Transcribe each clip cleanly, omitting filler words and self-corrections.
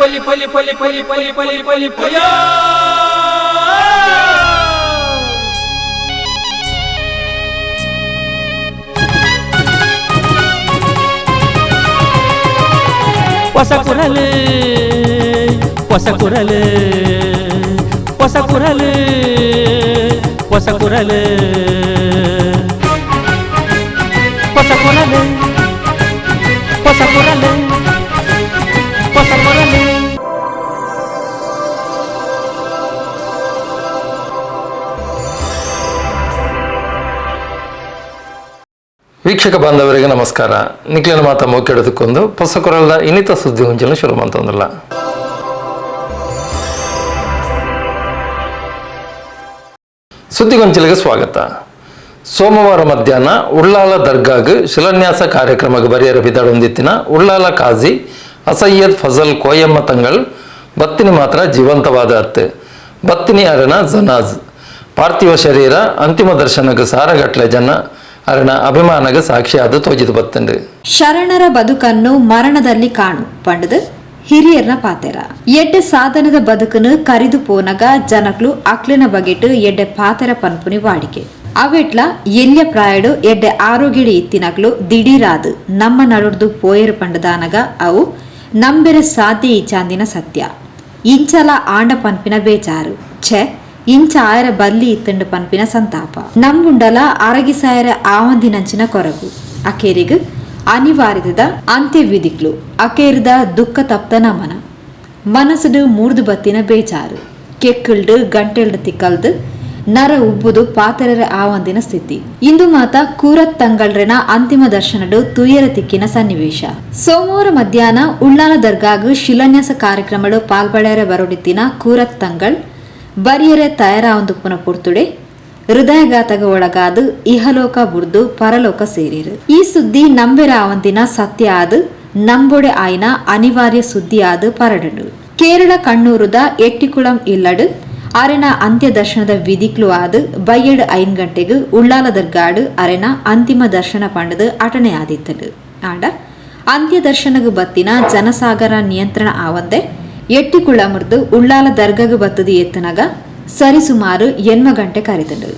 ಪಲಿ ಪಲಿ ಪಲಿ ಪಲಿ ಪಲಿ ಪಲಿ ಪಲಿ ಪಯ. ಹೊಸ ಕುರಲು, ಹೊಸ ಕುರಲು, ಹೊಸ ಕುರಲು, ಹೊಸ ಕುರಲು, ಹೊಸ ಕುರಲು, ಹೊಸ ಕುರಲು, ಹೊಸ ಕುರಲು. ವೀಕ್ಷಕ ಬಾಂಧವರಿಗೆ ನಮಸ್ಕಾರ. ನಿಕ್ಲಿನ ಮಾತ ಮೋಕೆಡೋದಕ್ಕೊಂದು ಹೊಸ ಇನ್ನಿತ ಸುದ್ದಿ ಹೊಂಚಲು ಶುರು ಮಂತೊಂದಿಲ್ಲ. ಸುದ್ದಿಗೊಂಚಲಿಗೆ ಸ್ವಾಗತ. ಸೋಮವಾರ ಮಧ್ಯಾಹ್ನ ಉಳ್ಳಾಲ ದರ್ಗಾಗ್ ಶಿಲಾನ್ಯಾಸ ಕಾರ್ಯಕ್ರಮಕ್ಕೆ ಬರಿಯರ ಬಿದ್ದಾಡೊಂದಿತ್ತಿನ ಉಳ್ಳಾಲ ಕಾಜಿ ಅಸಯ್ಯದ್ ಫಜಲ್ ಕೋಯಮ್ಮ ತಂಗಳ್ ಬತ್ತಿನಿ ಮಾತ್ರ ಜೀವಂತವಾದ ಅತ್ತೆ. ಬತ್ತಿನಿ ಅರನ ಜನಾಜ್ ಪಾರ್ಥಿವ ಶರೀರ ಅಂತಿಮ ದರ್ಶನಕ್ಕೆ ಸಾರಗಟ್ಲೆ ಜನ ಅರನ ಅಭಿಮಾನಗ ಸಾಕ್ಷಿಯಾದ ತೋಜಿದು ಬತ್ತಂಡು. ಶರಣರ ಬದುಕನ್ನು ಮರಣದಲ್ಲಿ ಕಾಣು ಪಂಡದು ಹಿರಿಯರ್ನ ಪಾತೆರ. ಎಡ್ಡೆ ಸಾಧನದ ಬದುಕನ್ನು ಕರಿದು ಪೋನಗ ಜನಕ್ಲು ಅಕ್ಲಿನ ಬಗೆಟ್ ಎಡ್ಡೆ ಪಾತೆರ ಪನ್ಪುನಿ ವಾಡಿಕೆ. ಅವೆಟ್ಲ ಎಲ್ಯ ಪ್ರಾಯಡು ಎಡ್ಡೆ ಆರೋಗ್ಯಡಿ ಇತ್ತಿನಕ್ಲು ದಿಢೀರಾದು ನಮ್ಮ ನಡುಡ್ದು ಪೋಯರು ಪಂಡದಾನಗ ಅವು ನಂಬೆರೆ ಸಾಧ್ಯ ಇಚ್ಚಾಂದಿನ ಸತ್ಯ. ಇಂಚಲ ಆಂಡ ಪನ್ಪಿನ ಬೇಜಾರು, ಛೆ ಇಂಚ ಆಯರ ಬಲ್ಲಿ ಇತ್ತಂಡು ಪನ್ಪಿನ ಸಂತಾಪ, ನಂಬುಂಡಲ ಅರಗಿಸಾಯರ ಆವಂದಿನಂಚಿನ ಕೊರಗು, ಅಕೇರಿಗ್ ಅನಿವಾರ್ಯದ ಅಂತ್ಯ ವಿಧಿಕ್ಲು, ಅಕೇರಿದ ದುಃಖ ತಪ್ತ ನಮನ, ಮನಸ್ಸುಡು ಮೂರ್ದು ಬತ್ತಿನ ಬೇಜಾರು, ಕೆಕ್ಕಲ್ಡು ಗಂಟೆಲ್ಡು ತಿಕ್ಕಲ್ದು ನರ ಉಬ್ಬುದು ಪಾತೆರರ ಆವಂದಿನ ಸ್ಥಿತಿ. ಇಂದು ಮಾತ ಕೂರತ್ ತಂಗಳ್ರೆನ ಅಂತಿಮ ದರ್ಶನಡು ತುಯರ ತಿಕ್ಕಿನ ಸನ್ನಿವೇಶ. ಸೋಮವಾರ ಮಧ್ಯಾಹ್ನ ಉಳ್ಳಾಲ ದರ್ಗಾಗ್ ಶಿಲಾನ್ಯಾಸ ಕಾರ್ಯಕ್ರಮಡು ಪಾಲ್ಪಡೆಯರ ಬರೊಡಿತ್ತಿನ ಕೂರತ್ ತಂಗಳ್ ಬರಿಯರೆ ತಯಾರಾವಂದುಪ್ಪುನ ಪುರ್ತುಡೆ ಹೃದಯಘಾತಗ ಒಳಗಾದು ಇಹಲೋಕ ಬುಡ್ದು ಪರಲೋಕ ಸೇರಿರು. ಈ ಸುದ್ದಿ ನಂಬೆರ ಆವಂದಿನ ಸತ್ಯ ಆದು ನಂಬೊಡೆ ಆಯ್ನ ಅನಿವಾರ್ಯ ಸುದ್ದಿ ಆದು ಪರಡಂಡು. ಕೇರಳ ಕಣ್ಣೂರುದ ಎಟ್ಟಿಕುಳಂ ಇಲ್ಲಡು ಅರೆನ ಅಂತ್ಯ ದರ್ಶನದ ವಿಧಿಕ್ಲು ಆದು ಬಯ್ಯಡು 5 ಗಂಟೆಗೆ ಉಳ್ಳಾಲ ದರ್ಗಾಡು ಅರೆನ ಅಂತಿಮ ದರ್ಶನ ಪಂಡದು ಅಟನೆ ಆದಿತ್ತದು. ಆಂಡ ಅಂತ್ಯ ದರ್ಶನಗು ಬತ್ತಿನ ಜನಸಾಗರ ನಿಯಂತ್ರಣ ಆವಂದೆ ಎಟ್ಟಿಕುಳಮರ್ದು ಉಳ್ಳಾಲ ದರ್ಗಗು ಬತ್ತದು ಎತ್ತನಗ ಸರಿಸುಮಾರು 8 ಗಂಟೆ ಕರೆತಂಡು.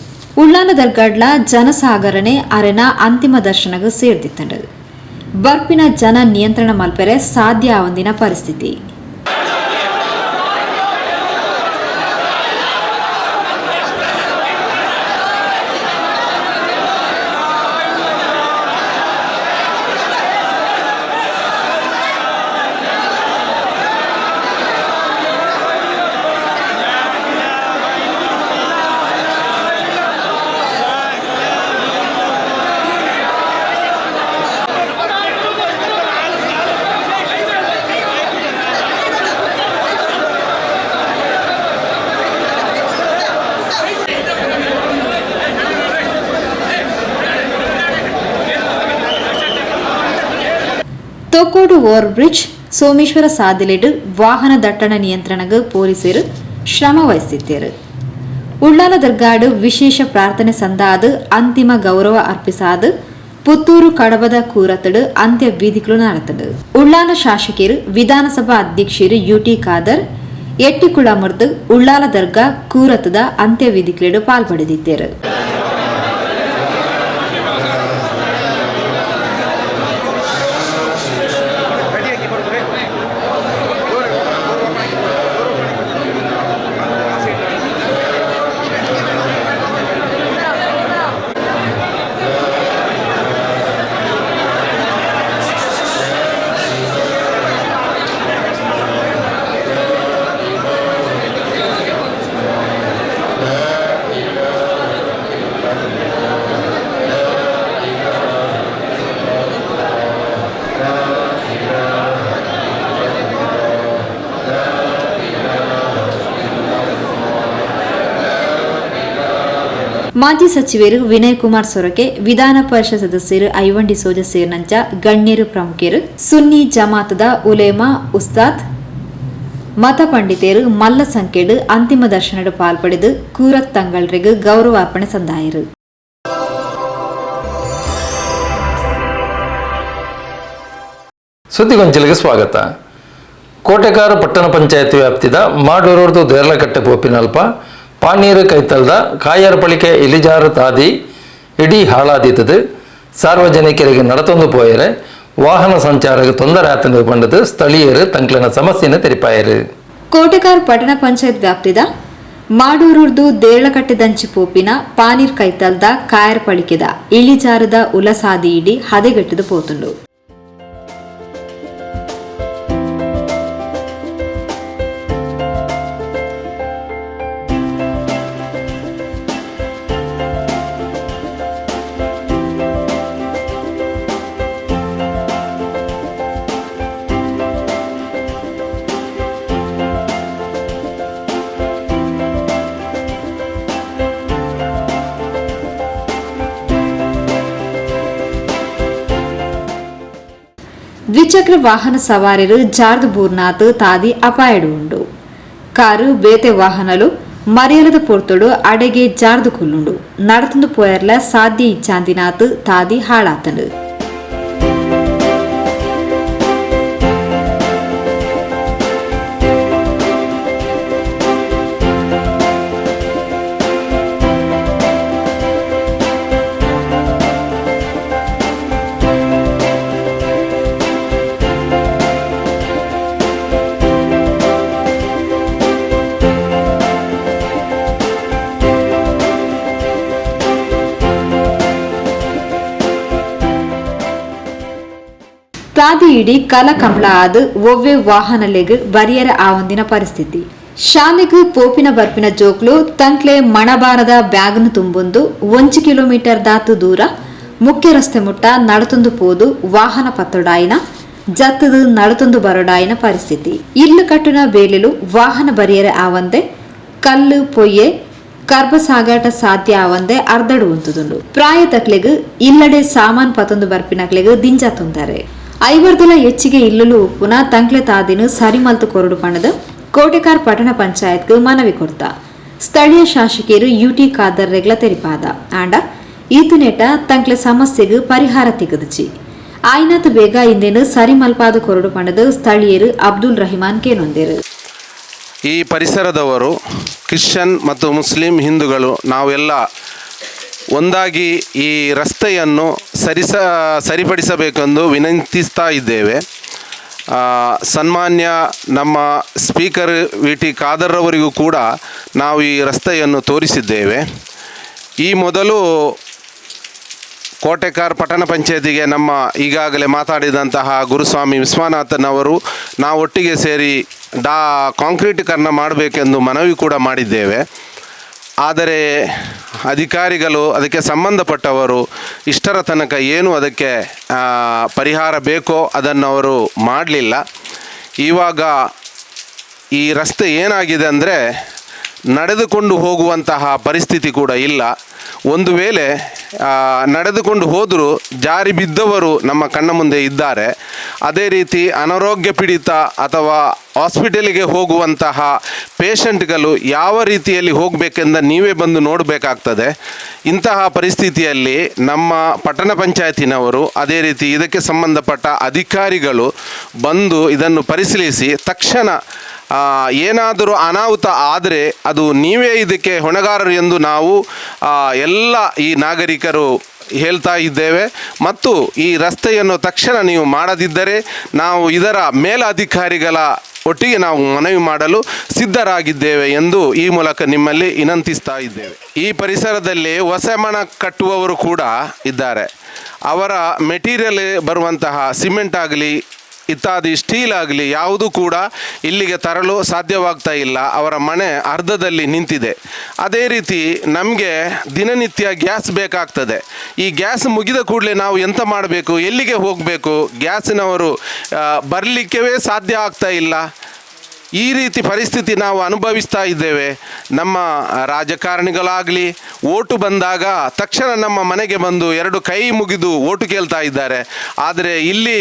ಉಳ್ಳಾಲ ದರ್ಗಾಡ್ಲ ಜನಸಾಗರನೆ ಅರೆನ ಅಂತಿಮ ದರ್ಶನಗು ಸೇರ್ದಿತ್ತಂಡು. ಬರ್ಪಿನ ಜನ ನಿಯಂತ್ರಣ ಮಲ್ಪೆರೆ ಸಾಧ್ಯ ಆವಂದಿನ ಪರಿಸ್ಥಿತಿ. ತೊಕ್ಕೋಡು ಓವರ್ ಬ್ರಿಡ್ಜ್ ಸೋಮೇಶ್ವರ ಸಾದಿಲೆಡು ವಾಹನ ದಟ್ಟಣೆ ನಿಯಂತ್ರಣಕ್ಕೆ ಪೊಲೀಸರು ಶ್ರಮ ವಹಿಸಿದ್ದರು. ಉಳ್ಳಾಲ ದರ್ಗಾಡು ವಿಶೇಷ ಪ್ರಾರ್ಥನೆ ಸಂದಾದು ಅಂತಿಮ ಗೌರವ ಅರ್ಪಿಸಾದು ಪುತ್ತೂರು ಕಡಬದ ಕೂರತಡು ಅಂತ್ಯ ಬೀದಿಗಳು ನಡೆತಡು. ಉಳ್ಳಾಲ ಶಾಸಕರು ವಿಧಾನಸಭಾ ಅಧ್ಯಕ್ಷರು ಯುಟಿ ಖಾದರ್ ಎಟ್ಟಿಕುಳಮರ್ದು ಉಳ್ಳಾಲ ದರ್ಗಾ ಕೂರತದ ಅಂತ್ಯ ವಿಧಿಗಳು ಪಾಲ್ಪಡೆದಿದ್ದರು. ಮಾಜಿ ಸಚಿವರು ವಿನಯ್ ಕುಮಾರ್ ಸೊರಕೆ, ವಿಧಾನ ಪರಿಷತ್ ಸದಸ್ಯರು ಐವನ್ ಡಿಸೋಜ ಸೇರಿನಂಚ ಗಣ್ಯರು ಪ್ರಮುಖರು, ಸುನ್ನಿ ಜಮಾತದ ಉಲೇಮಾ ಉಸ್ತಾದ್ ಮತ ಪಂಡಿತರು ಮಲ್ಲ ಸಂಖ್ಯೆಡು ಅಂತಿಮ ದರ್ಶನಡು ಪಾಲ್ಪಡೆದು ಕೂರತ್ ತಂಗಳ್ರಿಗ್ ಗೌರವಾರ್ಪಣೆ ಸಂದಾಯರು. ಸುದ್ದಿಗೊಂಚಲಿಗೆ ಸ್ವಾಗತ. Kotekar ಪಟ್ಟಣ ಪಂಚಾಯತ್ ವ್ಯಾಪ್ತಿದ ಮಾಡೂರುರ್ದು ದೇರ್ಲಕಟ್ಟೆ ಪೋಪಿನಲ್ಪ ಪಾನೀರು ಕೈತಲ್ದ ಕಾಯರ್ ಪಳಿಕೆ ಇಲಿಜಾರು ತಾದಿ ಇಡೀ ಹಾಳಾದಿತ್ತದು. ಸಾರ್ವಜನಿಕರಿಗೆ ನಡತೊಂದು ಪೋಯರೆ ವಾಹನ ಸಂಚಾರಕ್ಕೆ ತೊಂದರೆ ಆತಂದು ಪಂಡದು ಸ್ಥಳೀಯರು ತಂಕ್ಲೆನ ಸಮಸ್ಯೆಯನ್ನು ತೆರಿಪಾಯರು. ಕೋಟೆಕಾರ್ ಪಟ್ಟಣ ಪಂಚಾಯತ್ ವ್ಯಾಪ್ತಿದ ಮಾಡೂರುರ್ದು ದೇರ್ಲಕಟ್ಟೆದಂಚಿ ಪೋಪಿನ ಪಾನೀರ್ ಕೈತಲ್ದ ಕಾಯರ್ ಪಳಿಕೆದ ಇಳಿಜಾರದ ಉಲಸಾದಿ ಇಡಿ ಹದೆಗಟ್ಟದ ಪೋತುಂಡು. ದ್ವಿಚಕ್ರ ವಾಹನ ಸವಾರರು ಜಾರ್ದು ಬೂರ್ನಾಥ್ ತಾದಿ ಅಪಾಯಡು ಉಂಡು. ಕಾರು ಬೇತೆ ವಾಹನಲು ಮರ್ಯಾಲದ ಪೊರ್ತುಡು ಅಡೆಗೆ ಜಾರ್ದು ಕುಲ್ಲುಂಡು. ನಡತಂದು ಪೋಯರ್ಲ ಸಾಧ್ಯ ಇಚ್ಚಾಂದಿನಾಥ್ ತಾದಿ ಹಾಳಾತಂಡು. ತಾದಿ ಇಡೀ ಕಲ ಕಂಬಳ ಆದ್ ಒವ್ವೆ ವಾಹನಲೆಗ್ ಬರಿಯರ ಆವಂದಿನ ಪರಿಸ್ಥಿತಿ. ಶಾಲೆಗ್ ಪೋಪಿನ ಬರ್ಪಿನ ಜೋಕ್ಲು ತಂಕ್ಲೆ ಮಣಬಾರದ ಬ್ಯಾಗ್ನು ತುಂಬೊಂದು 1 ಕಿಲೋಮೀಟರ್ ದಾತು ದೂರ ಮುಖ್ಯ ರಸ್ತೆ ಮುಟ್ಟ ನಡತೊಂದು ಪೋದು ವಾಹನ ಪತ್ತೊಡಾಯಿನ ಜತ್ತದು ನಡತೊಂದು ಬರೊಡಾಯಿನ ಪರಿಸ್ಥಿತಿ. ಇಲ್ಲು ಕಟ್ಟುನ ಬೇಲೆಲು ವಾಹನ ಬರಿಯರ ಆವಂದೆ ಕಲ್ಲು ಪೊಯ್ಯೆ ಕರ್ಬ ಸಾಗಾಟ ಸಾಧ್ಯ ಆವಂದೆ ಅರ್ಧಡು ಉಂತುದುಂಡು. ಪ್ರಾಯ ತಕ್ಲೆಗ್ ಇಲ್ಲಡೆ ಸಾಮಾನ್ ಪತೊಂದು ಬರ್ಪಿನಕ್ಲೆಗ್ ದಿಂಜ ತೊಂದರೆ. ಐವರ್ದಲ ಹೆಚ್ಚಿಗೆ ಇಲ್ಲಲು ಉಪ್ಪುನ ತಂಕ್ಲೆ ತಾದಿನ ಸರಿಮಲ್ತು ಕೊರಡು ಪಣದ ಕೋಟೆಕಾರ್ ಪಟ್ಟಣ ಪಂಚಾಯತ್ಗೆ ಮನವಿ ಕೊರ್ತ ಸ್ಥಳೀಯ ಶಾಸಕಿಯರು ಯುಟಿ ಖಾದರ್ ರೆಗ್ಲ ತೆರಿಪಾದ. ಆಂಡ ಈತನೇಟ ತಂಕ್ಲೆ ಸಮಸ್ಯೆಗೆ ಪರಿಹಾರ ತಿಗದಚಿ ಆಯ್ನಾತ್ ಬೇಗ ಇಂದೇನು ಸರಿಮಲ್ಪಾದ ಕೊರಡು ಪಣದ ಸ್ಥಳೀಯರು ಅಬ್ದುಲ್ ರಹಿಮಾನ್ ಕೇನೊಂದೇರು. ಈ ಪರಿಸರದವರು ಕ್ರಿಶ್ಚಿಯನ್ ಮತ್ತು ಮುಸ್ಲಿಂ ಹಿಂದೂಗಳು ನಾವೆಲ್ಲ ಒಂದಾಗಿ ಈ ರಸ್ತೆಯನ್ನು ಸರಿಪಡಿಸಬೇಕೆಂದು ವಿನಂತಿಸ್ತಾ ಇದ್ದೇವೆ. ಸನ್ಮಾನ್ಯ ನಮ್ಮ speaker V T ಖಾದರ್ರವರಿಗೂ ಕೂಡ ನಾವು ಈ ರಸ್ತೆಯನ್ನು ತೋರಿಸಿದ್ದೇವೆ. ಈ ಮೊದಲು ಕೋಟೆಕಾರ್ ಪಟ್ಟಣ ಪಂಚಾಯತಿಗೆ ನಮ್ಮ ಈಗಾಗಲೇ ಮಾತಾಡಿದಂತಹ ಗುರುಸ್ವಾಮಿ ವಿಶ್ವನಾಥನವರು ನಾವು ಒಟ್ಟಿಗೆ ಸೇರಿ ಕಾಂಕ್ರೀಟೀಕರಣ ಮಾಡಬೇಕೆಂದು ಮನವಿ ಕೂಡ ಮಾಡಿದ್ದೇವೆ. ಆದರೆ ಅಧಿಕಾರಿಗಳು ಅದಕ್ಕೆ ಸಂಬಂಧಪಟ್ಟವರು ಇಷ್ಟರ ತನಕ ಏನು ಅದಕ್ಕೆ ಪರಿಹಾರ ಬೇಕೋ ಅದನ್ನು ಅವರು ಮಾಡಲಿಲ್ಲ. ಇವಾಗ ಈ ರಸ್ತೆ ಏನಾಗಿದೆ ಅಂದರೆ ನಡೆದುಕೊಂಡು ಹೋಗುವಂತಹ ಪರಿಸ್ಥಿತಿ ಕೂಡ ಇಲ್ಲ. ಒಂದು ವೇಳೆ ನಡೆದುಕೊಂಡು ಹೋದರೂ ಜಾರಿ ಬಿದ್ದವರು ನಮ್ಮ ಕಣ್ಣ ಮುಂದೆ ಇದ್ದಾರೆ. ಅದೇ ರೀತಿ ಅನಾರೋಗ್ಯ ಪೀಡಿತ ಅಥವಾ ಹಾಸ್ಪಿಟಲಿಗೆ ಹೋಗುವಂತಹ ಪೇಷಂಟ್ಗಳು ಯಾವ ರೀತಿಯಲ್ಲಿ ಹೋಗಬೇಕೆಂದು ನೀವೇ ಬಂದು ನೋಡಬೇಕಾಗ್ತದೆ. ಇಂತಹ ಪರಿಸ್ಥಿತಿಯಲ್ಲಿ ನಮ್ಮ ಪಟ್ಟಣ ಪಂಚಾಯತಿನವರು ಅದೇ ರೀತಿ ಇದಕ್ಕೆ ಸಂಬಂಧಪಟ್ಟ ಅಧಿಕಾರಿಗಳು ಬಂದು ಇದನ್ನು ಪರಿಶೀಲಿಸಿ ತಕ್ಷಣ ಏನಾದರೂ ಅನಾಹುತ ಆದರೆ ಅದು ನೀವೇ ಇದಕ್ಕೆ ಹೊಣೆಗಾರರು ಎಂದು ನಾವು ಎಲ್ಲ ಈ ನಾಗರಿಕರು ಹೇಳ್ತಾ ಇದ್ದೇವೆ. ಮತ್ತು ಈ ರಸ್ತೆಯನ್ನು ತಕ್ಷಣ ನೀವು ಮಾಡದಿದ್ದರೆ ನಾವು ಇದರ ಮೇಲಧಿಕಾರಿಗಳ ಒಟ್ಟಿಗೆ ನಾವು ಮನವಿ ಮಾಡಲು ಸಿದ್ಧರಾಗಿದ್ದೇವೆ ಎಂದು ಈ ಮೂಲಕ ನಿಮ್ಮಲ್ಲಿ ವಿನಂತಿಸ್ತಾ ಇದ್ದೇವೆ. ಈ ಪರಿಸರದಲ್ಲಿ ಹೊಸಮಣ ಕಟ್ಟುವವರು ಕೂಡ ಇದ್ದಾರೆ. ಅವರ ಮೆಟೀರಿಯಲ್ ಬರುವಂತಹ ಸಿಮೆಂಟ್ ಆಗಲಿ ಇತ್ಯಾದಿ ಸ್ಟೀಲ್ ಆಗಲಿ ಯಾವುದೂ ಕೂಡ ಇಲ್ಲಿಗೆ ತರಲು ಸಾಧ್ಯವಾಗ್ತಾ ಇಲ್ಲ. ಅವರ ಮನೆ ಅರ್ಧದಲ್ಲಿ ನಿಂತಿದೆ. ಅದೇ ರೀತಿ ನಮಗೆ ದಿನನಿತ್ಯ ಗ್ಯಾಸ್ ಬೇಕಾಗ್ತದೆ. ಈ ಗ್ಯಾಸ್ ಮುಗಿದ ಕೂಡಲೇ ನಾವು ಎಂತ ಮಾಡಬೇಕು, ಎಲ್ಲಿಗೆ ಹೋಗಬೇಕು? ಗ್ಯಾಸಿನವರು ಬರಲಿಕ್ಕೆ ಸಾಧ್ಯ ಆಗ್ತಾ ಇಲ್ಲ. ಈ ರೀತಿ ಪರಿಸ್ಥಿತಿ ನಾವು ಅನುಭವಿಸ್ತಾ ಇದ್ದೇವೆ. ನಮ್ಮ ರಾಜಕಾರಣಿಗಳಾಗಲಿ ಓಟು ಬಂದಾಗ ತಕ್ಷಣ ನಮ್ಮ ಮನೆಗೆ ಬಂದು ಎರಡು ಕೈ ಮುಗಿದು ಓಟು ಕೇಳ್ತಾ ಇದ್ದಾರೆ. ಆದರೆ ಇಲ್ಲಿ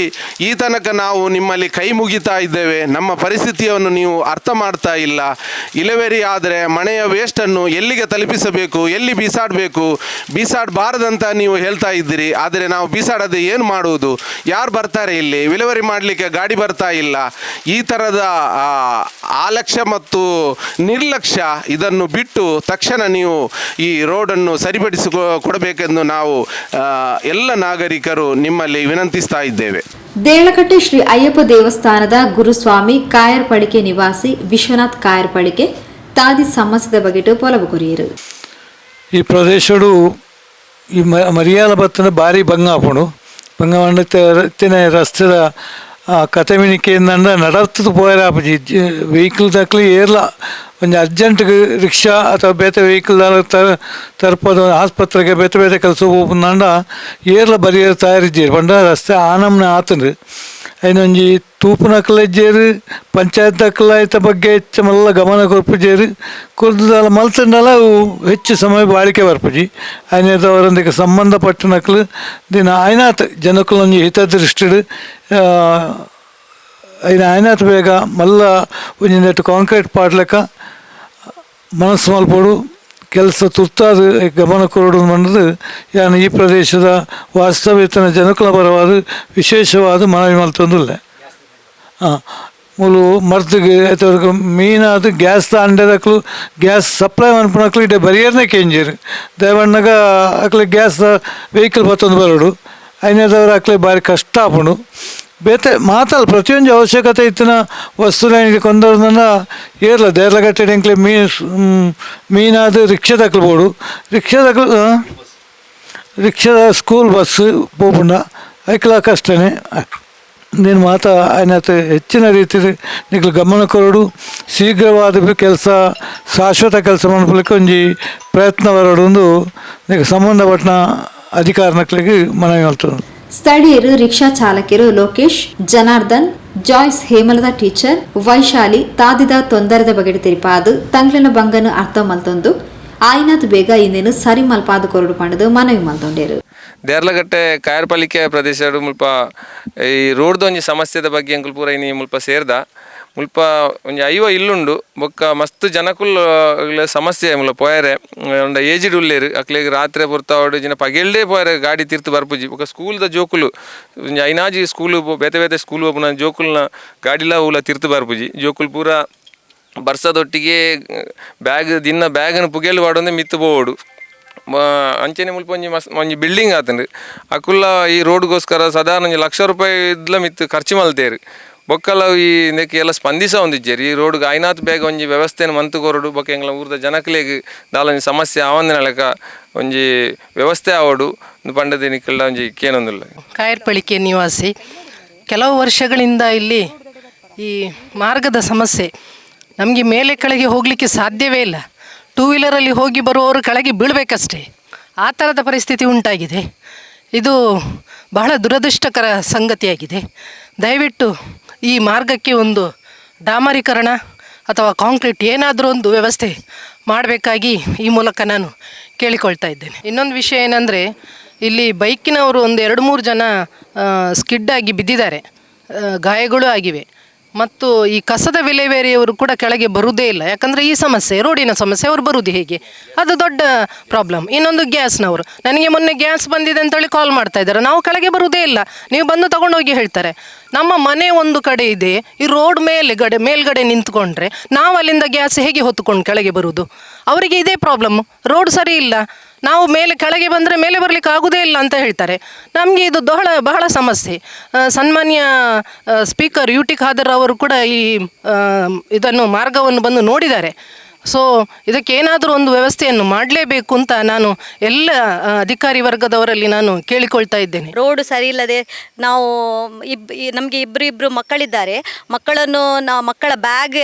ಈ ತನಕ ನಾವು ನಿಮ್ಮಲ್ಲಿ ಕೈ ಮುಗಿತಾ ಇದ್ದೇವೆ, ನಮ್ಮ ಪರಿಸ್ಥಿತಿಯನ್ನು ನೀವು ಅರ್ಥ ಮಾಡ್ತಾ ಇಲ್ಲ. ಇಲೆವೆರಿ ಆದರೆ ಮನೆಯ ವೇಸ್ಟನ್ನು ಎಲ್ಲಿಗೆ ತಲುಪಿಸಬೇಕು, ಎಲ್ಲಿ ಬೀಸಾಡಬೇಕು, ಬೀಸಾಡಬಾರದಂತ ನೀವು ಹೇಳ್ತಾ ಇದ್ದೀರಿ. ಆದರೆ ನಾವು ಬೀಸಾಡದೆ ಏನು ಮಾಡುವುದು? ಯಾರು ಬರ್ತಾರೆ ಇಲ್ಲಿ? ವಿಲೇವರಿ ಮಾಡಲಿಕ್ಕೆ ಗಾಡಿ ಬರ್ತಾ ಇಲ್ಲ. ಈ ಥರದ ಆಲಕ್ಷ್ಯ ಮತ್ತು ನಿರ್ಲಕ್ಷ್ಯ ಇದನ್ನು ಬಿಟ್ಟು ತಕ್ಷಣ ನೀವು ಈ ರೋಡನ್ನು ಸರಿಪಡಿಸಿ ಕೊಡಬೇಕೆಂದು ನಾವು ಎಲ್ಲ ನಾಗರಿಕರು ನಿಮ್ಮಲ್ಲಿ ವಿನಂತಿಸ್ತಾ ಇದ್ದೇವೆ. ದೇಳಕಟ್ಟೆ ಶ್ರೀ ಅಯ್ಯಪ್ಪ ದೇವಸ್ಥಾನದ ಗುರುಸ್ವಾಮಿ ಕಾಯರ್ಪಳಿಕೆ ನಿವಾಸಿ ವಿಶ್ವನಾಥ್ ಕಾಯರ್ಪಳಿಕೆ ತಾದಿ ಸಮಸ್ಯೆದ ಬಗೆಟು ಪೊಲಬು ಕೊರಿಯರು. ಈ ಪ್ರದೇಶಡು ಈ ಮರಿಯಾಲ ಬತ್ತನ ಭಾರಿ ಬಂಗ ಆಪುಂಡು. ಬಂಗ ಇತ್ತಿನ ರಸ್ತೆದ ಕತೆ ಮಿಣಿಕೆಯಿಂದ ನಡತ್ತದ ಪೋಯರ ಆಪುಜಿ. ವೆಹಿಕಲ್ ದಕ್ಲಿ ಏರ್ಲ ಒಂಜಿ ಅರ್ಜೆಂಟ್ ರಿಕ್ಷಾ ಅಥವಾ ಬೇತೆ ವೆಹಿಕಲ್ ತರ್ಪದ ಆಸ್ಪತ್ರೆಗೆ ಬೇತೆ ಬೇತೆ ಕೆಲಸ ಪೋಪುಂಡ ಏರ್ಲ ಬರಿಯರ್ ತಯಾರಿಜ್ಜೇರು ಪಂಡ ರಸ್ತೆ ಆನಮ್ನ ಆತಂಡು. ಐನೊಂಜಿ ತೂಪುನಕ್ಲ ಇಜ್ಜೇರು, ಪಂಚಾಯತ್ ದಕ್ಲ ಐತ ಬಗ್ಗೆ ಹೆಚ್ಚು ಮಲ್ಲ ಗಮನ ಕೊರ್ಪುಜೇರು. ಕೊರ್ದುದಾಲ ಮಲ್ತಂಡಲ ಅವು ಹೆಚ್ಚು ಸಮಯ ಬಾಳಿಕೆ ಬರ್ಪುಜಿ. ಐನೇದವರೊಂದಿಗೆ ಸಂಬಂಧಪಟ್ಟನಕ್ಲು ದಿನ ಆಯ್ನಾತ್ ಜನಕ್ಕುಲೊಂಜಿ ಹಿತದೃಷ್ಟಿಡ್ ಐನ ಆಯ್ನಾತ್ ಬೇಗ ಮಲ್ಲ ಒಂಜಿ ನೆಟ್ ಕಾಂಕ್ರೀಟ್ ಪಾಡ್ಲೆಕ್ಕ ಮನಸ್ಸು ಮಲ್ಪೊಡು, ಕೆಲಸ ತುರ್ತಾದ ಗಮನ ಕೊರಡು ಪಂಡುದು ಯಾನ್ ಈ ಪ್ರದೇಶದ ವಾಸ್ತವ್ಯತನ ಜನಕುಲ ಪರವಾದ ವಿಶೇಷವಾದ ಮನವಿ ಮಲ್ತೊಂದುಲ್ಲೆ. ಮೂಲು ಮರ್ದ್ಗ್ ಐತವರೆಗ್ ಮೀನಾದ್ ಗ್ಯಾಸ್ ಅಂಡೆದಕ್ಲು ಗ್ಯಾಸ್ ಸಪ್ಲೈ ಮನ್ಪುನಕ್ಲು ಇಡೆ ಬರಿಯರ್ನೆ ಕೇಂಜೆರ್. ದಾಯೆಪನ್ನಗ ಅಕ್ಲೆ ಗ್ಯಾಸ್ ವೆಹಿಕಲ್ ಬತ್ತೊಂದು ಬರೋಡು, ಐನೇದವರ ಅಕ್ಲೆ ಬಾರಿ ಕಷ್ಟ ಆಪುಂಡು. ಬೇತೆ ಮಾತಲ್ಲ ಪ್ರತಿಯೊಂಜಿ ಅವಶ್ಯಕತೆ ಇತ್ತಿನ ವಸ್ತುಲೆನ್ ಕೊಂದರ್ನ ಏರ್ಲ ದೇರ್ಲಗಟ್ಟೆ ಎಂಕ್ಲೆ ಮೀನಾದ್ ರಿಕ್ಷಾದಕ್ಲು ಬೋಡು, ರಿಕ್ಷಾದಕ್ಲು ರಿಕ್ಷಾದ ಸ್ಕೂಲ್ ಬಸ್ ಪೋಪುಂಡ ಐಕ್ಲ ಕಷ್ಟನೇ. ನೀನು ಮಾತ ಆಯ್ನಾತ್ ಹೆಚ್ಚಿನ ರೀತಿಯಲ್ಲಿ ನಿಕ್ಲು ಗಮನ ಕೊರಡು, ಶೀಘ್ರವಾದ ಕೆಲಸ ಶಾಶ್ವತ ಕೆಲಸ ಮನ್ಪುಲಿಕ್ಕೆ ಒಂಜಿ ಪ್ರಯತ್ನ ಬರಡು ಒಂದು ನಿಕ್ ಸಂಬಂಧಪಟ್ಟನ ಅಧಿಕಾರನಕ್ಲೆಗ್ ಮನವಿ ಮಲ್ತೊಂದು. ಸ್ಥಳೀಯರು ರಿಕ್ಷಾ ಚಾಲಕರು ಲೋಕೇಶ್, ಜನಾರ್ದನ್, ಜಾಯ್ಸ್, ಹೇಮಲತಾ ಟೀಚರ್, ವೈಶಾಲಿ ತಾದಿದ ತೊಂದರೆದ ಬಗೆಟ್ ತೆರಿಪಾದು ತಂಗ್ಲಿನ ಬಂಗನು ಅರ್ಥ ಮಲ್ತೊಂದು ಆಯ್ನಾತ್ ಬೇಗ ಇಂದಿನ ಸರಿ ಮಲ್ಪಾದು ಕೊರಡು ಪಂಡದು ಮನವಿ ಮಲ್ತೊಂಡೇರು. ದೇರ್ಲಗಟ್ಟೆ ಕಾಯರ್ಪಲಿಕೆ ಪ್ರದೇಶ ಮುಲ್ಪ ಈ ರೋಡ್ದ ಒಂಜಿ ಸಮಸ್ಯೆದ ಬಗ್ಗೆ ಎಂಕುಲು ಪೂರ ಇನಿ ಮುಲ್ಪ ಸೇರ್ದ. ಮುಲ್ಪ ಒಂಜಿ 50 ಇಲ್ಲುಂಡು ಬೊಕ್ಕ ಮಸ್ತ್ ಜನಕುಲ್ ಸಮಸ್ಯೆ ಮುಲ್ಪ ಪೋಯರೆ ಉಂಡ ಏಜಿಡ್ ಉಲ್ಲೇರು. ಅಕ್ಲೆಗ್ ರಾತ್ರಿ ಪೊರ್ತಾವಡು ಜಿನ ಪಗೆಲ್ಡೇ ಪೋಯರೆ ಗಾಡಿ ತಿರ್ತು ಬರ್ಪುಜಿ. ಬೊಕ್ಕ ಸ್ಕೂಲ್ದ ಜೋಕುಲು ಒಂಜಿ ಐನಾಜಿ ಸ್ಕೂಲ್ ಬೇತೆ ಬೇತೆ ಸ್ಕೂಲ್ ಪೋಪುನ ಜೋಕುಲ್ನ ಗಾಡಿಲ ಊಲ ತಿರ್ತು ಬರ್ಪುಜಿ. ಜೋಕುಲು ಪೂರ ಬರ್ಸದೊಟ್ಟಿಗೆ ಬ್ಯಾಗ್ ದಿನ ಬ್ಯಾಗನ್ನು ಪುಗೆಲ್ ಪಾಡೊಂದು ಮಿತ್ತು ಪೋವೊಡು. ಅಂಚೆನೆ ಮುಲ್ಪ ಒಂಜಿ ಮಸ್ ಒಂಜಿ ಬಿಲ್ಡಿಂಗ್ ಆತುಂಡು. ಅಕುಲ್ಲ ಈ ರೋಡ್ಗೋಸ್ಕರ ಸಾಧಾರಣ ಒಂಜಿ ಲಕ್ಷ ರೂಪಾಯಿ ಇದ್ಲ ಮಿತ್ತು ಖರ್ಚು ಮಲ್ತೇರು. ಬೊಕ್ಕಲ ಈ ನೆಕ್ ಎಲ್ಲ ಸ್ಪಂದಿಸ ಒಂದಿಜ್ಜೆರ್. ಈ ರೋಡ್ಗೆ ಐನಾತ್ ಬೇಗ ಒಂಜಿ ವ್ಯವಸ್ಥೆನ್ ಮಂತ್ ಕೊರೊಡು. ಬೊಕ್ಕ ಎಂಕ್ಲ ಊರ್ದ ಜನಕ್ಲೆಗ್ ದಾಲ ಒಂಜಿ ಸಮಸ್ಯೆ ಆವಂದಿನ ಲೆಕ್ಕ ಒಂಜಿ ವ್ಯವಸ್ಥೆ ಆವೊಡು ಪಂಡದ್ ನಿಕಲ್ಡ ಒಂಜಿ ಕೇನೊಂದುಲ್ಲ. ಕಾಯರ್ಪಳಿಕೆ ನಿವಾಸಿ. ಕೆಲವು ವರ್ಷಗಳಿಂದ ಇಲ್ಲಿ ಈ ಮಾರ್ಗದ ಸಮಸ್ಯೆ. ನಮಗೆ ಮೇಲೆ ಕೆಳಗೆ ಹೋಗಲಿಕ್ಕೆ ಸಾಧ್ಯವೇ ಇಲ್ಲ. ಟೂ ವೀಲರಲ್ಲಿ ಹೋಗಿ ಬರುವವರು ಕೆಳಗೆ ಬೀಳಬೇಕಷ್ಟೇ, ಆ ಥರದ ಪರಿಸ್ಥಿತಿ ಉಂಟಾಗಿದೆ. ಇದು ಬಹಳ ದುರದೃಷ್ಟಕರ ಸಂಗತಿಯಾಗಿದೆ. ದಯವಿಟ್ಟು ಈ ಮಾರ್ಗಕ್ಕೆ ಒಂದು ಡಾಮರೀಕರಣ ಅಥವಾ ಕಾಂಕ್ರೀಟ್ ಏನಾದರೂ ಒಂದು ವ್ಯವಸ್ಥೆ ಮಾಡಬೇಕಾಗಿ ಈ ಮೂಲಕ ನಾನು ಕೇಳಿಕೊಳ್ತಾ ಇದ್ದೇನೆ. ಇನ್ನೊಂದು ವಿಷಯ ಏನಂದರೆ, ಇಲ್ಲಿ ಬೈಕಿನವರು ಒಂದು 2-3 ಜನ ಸ್ಕಿಡ್ಡಾಗಿ ಬಿದ್ದಿದ್ದಾರೆ, ಗಾಯಗಳು ಆಗಿವೆ. ಮತ್ತು ಈ ಕಸದ ವಿಲೇವಾರಿಯವರು ಕೂಡ ಕೆಳಗೆ ಬರುವುದೇ ಇಲ್ಲ. ಯಾಕಂದರೆ ಈ ಸಮಸ್ಯೆ, ರೋಡಿನ ಸಮಸ್ಯೆ, ಅವರು ಬರುವುದು ಹೇಗೆ? ಅದು ದೊಡ್ಡ ಪ್ರಾಬ್ಲಮ್. ಇನ್ನೊಂದು ಗ್ಯಾಸ್ನವರು ನನಗೆ ಮೊನ್ನೆ ಗ್ಯಾಸ್ ಬಂದಿದೆ ಅಂತೇಳಿ ಕಾಲ್ ಮಾಡ್ತಾ ಇದ್ದಾರೆ. ನಾವು ಕೆಳಗೆ ಬರುವುದೇ ಇಲ್ಲ, ನೀವು ಬಂದು ತಗೊಂಡೋಗಿ ಹೇಳ್ತಾರೆ. ನಮ್ಮ ಮನೆ ಒಂದು ಕಡೆ ಇದೆ, ಈ ರೋಡ್ ಮೇಲೆ ಗಡೆ ಮೇಲ್ಗಡೆ ನಿಂತ್ಕೊಂಡ್ರೆ ನಾವು ಅಲ್ಲಿಂದ ಗ್ಯಾಸ್ ಹೇಗೆ ಹೊತ್ತುಕೊಂಡು ಕೆಳಗೆ ಬರುವುದು? ಅವರಿಗೆ ಇದೇ ಪ್ರಾಬ್ಲಮ್. ರೋಡ್ ಸರಿ ಇಲ್ಲ, ನಾವು ಮೇಲೆ ಕೆಳಗೆ ಬಂದರೆ ಮೇಲೆ ಬರಲಿಕ್ಕೆ ಆಗುವುದೇ ಇಲ್ಲ ಅಂತ ಹೇಳ್ತಾರೆ. ನಮಗೆ ಇದು ಬಹಳ ಬಹಳ ಸಮಸ್ಯೆ. ಸನ್ಮಾನ್ಯ ಸ್ಪೀಕರ್ UT Khader ಅವರು ಕೂಡ ಈ ಇದನ್ನು ಮಾರ್ಗವನ್ನು ಬಂದು ನೋಡಿದ್ದಾರೆ. ಸೊ ಇದಕ್ಕೆ ಏನಾದರೂ ಒಂದು ವ್ಯವಸ್ಥೆಯನ್ನು ಮಾಡಲೇಬೇಕು ಅಂತ ನಾನು ಎಲ್ಲ ಅಧಿಕಾರಿ ವರ್ಗದವರಲ್ಲಿ ನಾನು ಕೇಳಿಕೊಳ್ತಾ ಇದ್ದೇನೆ. ರೋಡು ಸರಿ ಇಲ್ಲದೆ ನಾವು ನಮಗೆ ಇಬ್ಬರು ಇಬ್ಬರು ಮಕ್ಕಳಿದ್ದಾರೆ. ಮಕ್ಕಳನ್ನು ನಾವು ಮಕ್ಕಳ ಬ್ಯಾಗ್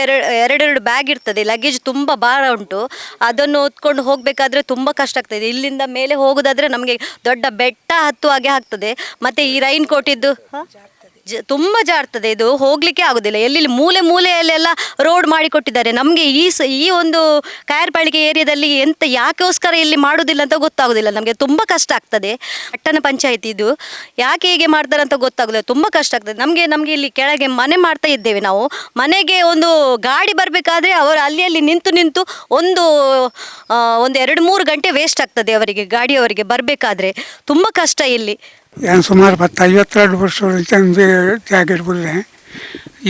ಎರಡೆರಡು ಬ್ಯಾಗ್ ಇರ್ತದೆ, ಲಗೇಜ್ ತುಂಬ ಭಾರ ಉಂಟು. ಅದನ್ನು ಹೊತ್ಕೊಂಡು ಹೋಗಬೇಕಾದ್ರೆ ತುಂಬ ಕಷ್ಟ ಆಗ್ತದೆ. ಇಲ್ಲಿಂದ ಮೇಲೆ ಹೋಗೋದಾದರೆ ನಮಗೆ ದೊಡ್ಡ ಬೆಟ್ಟ ಹತ್ತುವ ಹಾಗೆ ಆಗ್ತದೆ. ಮತ್ತು ಈ ರೈನ್ ಕೋಟ್ ಇದ್ದು ತುಂಬ ಜಾರ್ತದೆ, ಇದು ಹೋಗಲಿಕ್ಕೆ ಆಗೋದಿಲ್ಲ. ಎಲ್ಲಿ ಮೂಲೆ ಮೂಲೆಯಲ್ಲೆಲ್ಲ ರೋಡ್ ಮಾಡಿ ಕೊಟ್ಟಿದ್ದಾರೆ. ನಮಗೆ ಈ ಒಂದು ಕಾಯರ್ಪಾಳಿಕೆ ಏರಿಯಾದಲ್ಲಿ ಎಂತ ಯಾಕೋಸ್ಕರ ಇಲ್ಲಿ ಮಾಡೋದಿಲ್ಲ ಅಂತ ಗೊತ್ತಾಗೋದಿಲ್ಲ. ನಮಗೆ ತುಂಬ ಕಷ್ಟ ಆಗ್ತದೆ. ಪಟ್ಟಣ ಪಂಚಾಯಿತಿ ಇದು ಯಾಕೆ ಹೀಗೆ ಮಾಡ್ತಾರೆ ಅಂತ ಗೊತ್ತಾಗೋದಿಲ್ಲ. ತುಂಬ ಕಷ್ಟ ಆಗ್ತದೆ ನಮಗೆ. ನಮಗೆ ಇಲ್ಲಿ ಕೆಳಗೆ ಮನೆ ಮಾಡ್ತಾ ಇದ್ದೇವೆ ನಾವು. ಮನೆಗೆ ಒಂದು ಗಾಡಿ ಬರಬೇಕಾದ್ರೆ ಅವರು ಅಲ್ಲಿ ಅಲ್ಲಿ ನಿಂತು ನಿಂತು ಒಂದು ಒಂದು 2-3 ಗಂಟೆ ವೇಸ್ಟ್ ಆಗ್ತದೆ ಅವರಿಗೆ, ಗಾಡಿಯವರಿಗೆ ಬರಬೇಕಾದ್ರೆ ತುಂಬ ಕಷ್ಟ ಇಲ್ಲಿ. ನಾನು ಸುಮಾರು 52 ವರ್ಷ ಜಾಗ ಇಡ್ಬೋದೆ.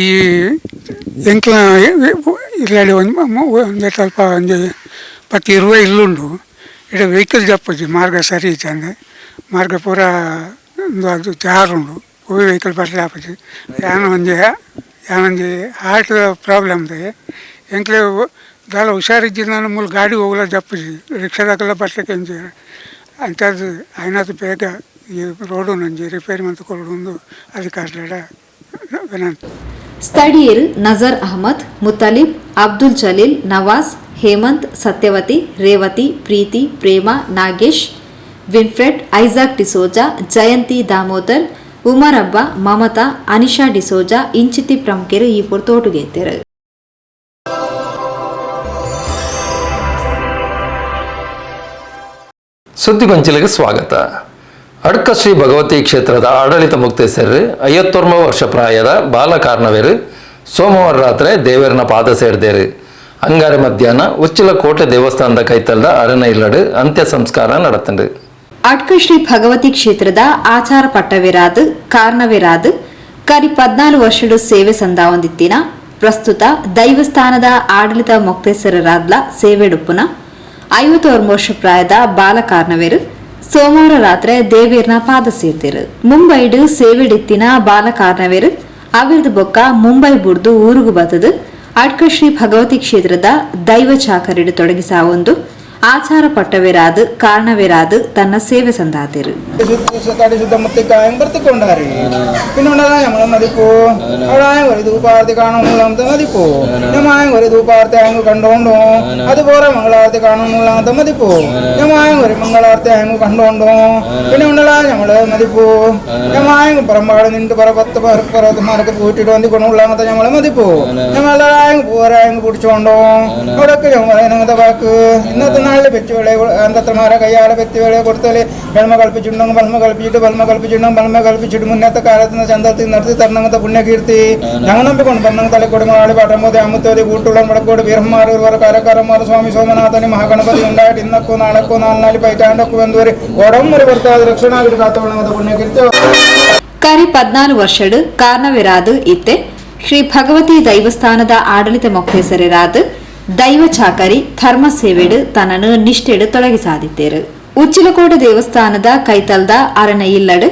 ಈ ಎಂಕ್ಲ ಇಲ್ಲಡೆ ಒಂದು ಸ್ವಲ್ಪ ಒಂದು 10-20 ಇಲ್ಲುಂಡು. ಇಡ ವೆಹಿಕಲ್ ಜಪ್ಪುಜಿ, ಮಾರ್ಗ ಸರಿ ಇತ್ತಂದೆ ಮಾರ್ಗ ಪೂರ ಒಂದು ಅದು ಜಾರುಂಡು, ಪೂರ ವೆಹಿಕಲ್ ಬರ್ಲಿ ಆಪುಜಿ. ಯಾನೊಂಜಿ ಹಾರ್ಟ್ ಪ್ರಾಬ್ಲಮ್ ಇದೆ. ಎಂಕ್ಲೆ ದಾಲ ಹುಷಾರಿದ್ದಿದ್ದು ನಾನು ಮೂಲ ಗಾಡಿ ಹೋಗಲ ಜಪ್ಪುಜಿ, ರಿಕ್ಷಾದಾಗೆಲ್ಲ ಬರ್ಲಿಕ್ಕೆ ಎಂಜಿ ಅಂಥದ್ದು ಆಯ್ನಾತು ಬೇಗ ಈ ರೋಡು ನಂಜಿ ರಿಪೇರಿ ಮಂತ್ ಕೊರಡು ಅಧಿಕಾರಿಗಳ ವಿನಂತಿ. ಸ್ಥಳೀಯರು ನಜರ್ ಅಹಮದ್, ಮುತ್ತಲಿಬ್, ಅಬ್ದುಲ್ ಜಲೀಲ್, ನವಾಜ್, ಹೇಮಂತ್, ಸತ್ಯವತಿ, ರೇವತಿ, ಪ್ರೀತಿ, ಪ್ರೇಮ, ನಾಗೇಶ್, ವಿನ್ಫ್ರೆಡ್, ಐಸಾಕ್ ಡಿಸೋಜಾ, ಜಯಂತಿ ದಾಮೋದರ್, ಉಮರ್ ಅಬ್ಬ, ಮಮತಾ, ಅನಿಶಾ ಡಿಸೋಜಾ ಇಂಚಿತಿ ಪ್ರಮುಖರು ಈ ಪೊರ್ತೋಟುಗೆತ್ತರು. ಸುದ್ದಿಗೊಂಚಿಲಿಗೆ ಸ್ವಾಗತ. ಅಡ್ಕ ಶ್ರೀ ಭಗವತಿ ಕ್ಷೇತ್ರದ ಆಡಳಿತ ಮುಕ್ತೇಸರು 59 ವರ್ಷ ಪ್ರಾಯದ ಬಾಲಕಾರ್ನವೇರು ಸೋಮವಾರ ರಾತ್ರಿ ದೇವರನ ಪಾದ ಸೇರಿದೇರು. ಅಂಗಾರೆ ಮಧ್ಯಾಹ್ನ ಉಚ್ಚಿಲ ಕೋಟೆ ದೇವಸ್ಥಾನದ ಕೈತಲ್ದ ಅರಣ ಇಲ್ಲಡು ಅಂತ್ಯ ಸಂಸ್ಕಾರ நடத்தண்டு. ಅಡ್ಕ ಶ್ರೀ ಭಗವತಿ ಕ್ಷೇತ್ರದ ಆಚಾರ ಪಟ್ಟವಿರಾದು ಕಾರ್ನವಿರಾದು ಕರಿ 14 ವರ್ಷಡು ಸೇವೆ ಸಂದಾವೊಂದಿತ್ತಿನ ಪ್ರಸ್ತುತ ದೈವಸ್ಥಾನದ ಆಡಳಿತ ಮೊಕ್ತೇಸರರಾದ್ಲ ಸೇವೆಡುಪ್ಪುನ 51 ವರ್ಷ ಪ್ರಾಯದ ಬಾಲಕಾರ್ನವೇರು ಸೋಮವಾರ ರಾತ್ರಿ ದೇವೇರ್ನ ಪಾದ ಸೇರ್ತಿರು. ಮುಂಬೈಡು ಸೇವೆಡಿತ್ತಿನ ಬಾಲಕಾರ್ನವೇರು ಅವಿರ್ದ ಬೊಕ್ಕ ಮುಂಬೈ ಬುಡ್ದು ಊರುಗು ಬತ್ತದು ಅಡ್ಕ ಶ್ರೀ ಭಗವತಿ ಕ್ಷೇತ್ರದ ದೈವ ಚಾಕರಿಡು ತೊಡಗಿಸಾವೊಂದು ಆಚಾರ ಪಟ್ಟವೇರಾದು ಕಾರಣವೇರಾದು ತನ್ನ ಸೇವೆ ಸಂದಾತಿರು. നാളില് പെറ്റുവേളെ അന്തത്രമാരെ കയ്യാലെ പെറ്റുവേളെ കൊടുത്താല് വെൾമ കൽപ്പിച്ചിട്ടുണ്ടെങ്കിൽ ബൽമ കൽപ്പിച്ചിട്ട് ബൽമ കൽപ്പിച്ചിട്ടുണ്ടെങ്കിൽ ബൽമ കൽപ്പിച്ചിട്ട് മുന്നത്തെ കാലത്ത് ചന്തത്തിൽ നടത്തി തരണങ്ങത്തെ പുണ്യകീർത്തി ഞങ്ങൾ നമ്പിക്കൊണ്ട് പറഞ്ഞ തലക്കൊടുങ്ങാളി പാട്ടമ്പോതി അമുത്തോതി കൂട്ടുള്ള വടക്കോട് വീരന്മാർ കാരക്കാരന്മാർ സ്വാമി സോമനാഥന് മഹാഗണപതി ഉണ്ടായിട്ട് ഇന്നക്കോ നാളക്കോ നാല് പൈറ്റാണ്ടക്കോ എന്തൊരു ഒടമ്പൊരു ഭർത്താവ് രക്ഷണാകിട്ട് കാത്തോളങ്ങത്തെ പുണ്യകീർത്തി. ಕರಿ 14 ವರ್ಷಡು ಕಾರಣವಿರಾದು ಇತ್ತೆ ಶ್ರೀ ಭಗವತಿ ದೈವಸ್ಥಾನದ ಆಡಳಿತ ಮೊಕ್ತೇಸರಿರಾದು ದೈವ ಚಾಕರಿ ಧರ್ಮ ಸೇವೆಡು ತನ್ನನ್ನು ನಿಷ್ಠೆಡು ತೊಡಗಿಸಾದಿತ್ತೇರು. ಉಚ್ಚಿಲಕೋಟೆ ದೇವಸ್ಥಾನದ ಕೈತಲ್ದ ಅರಣ ಇಲ್ಲಡು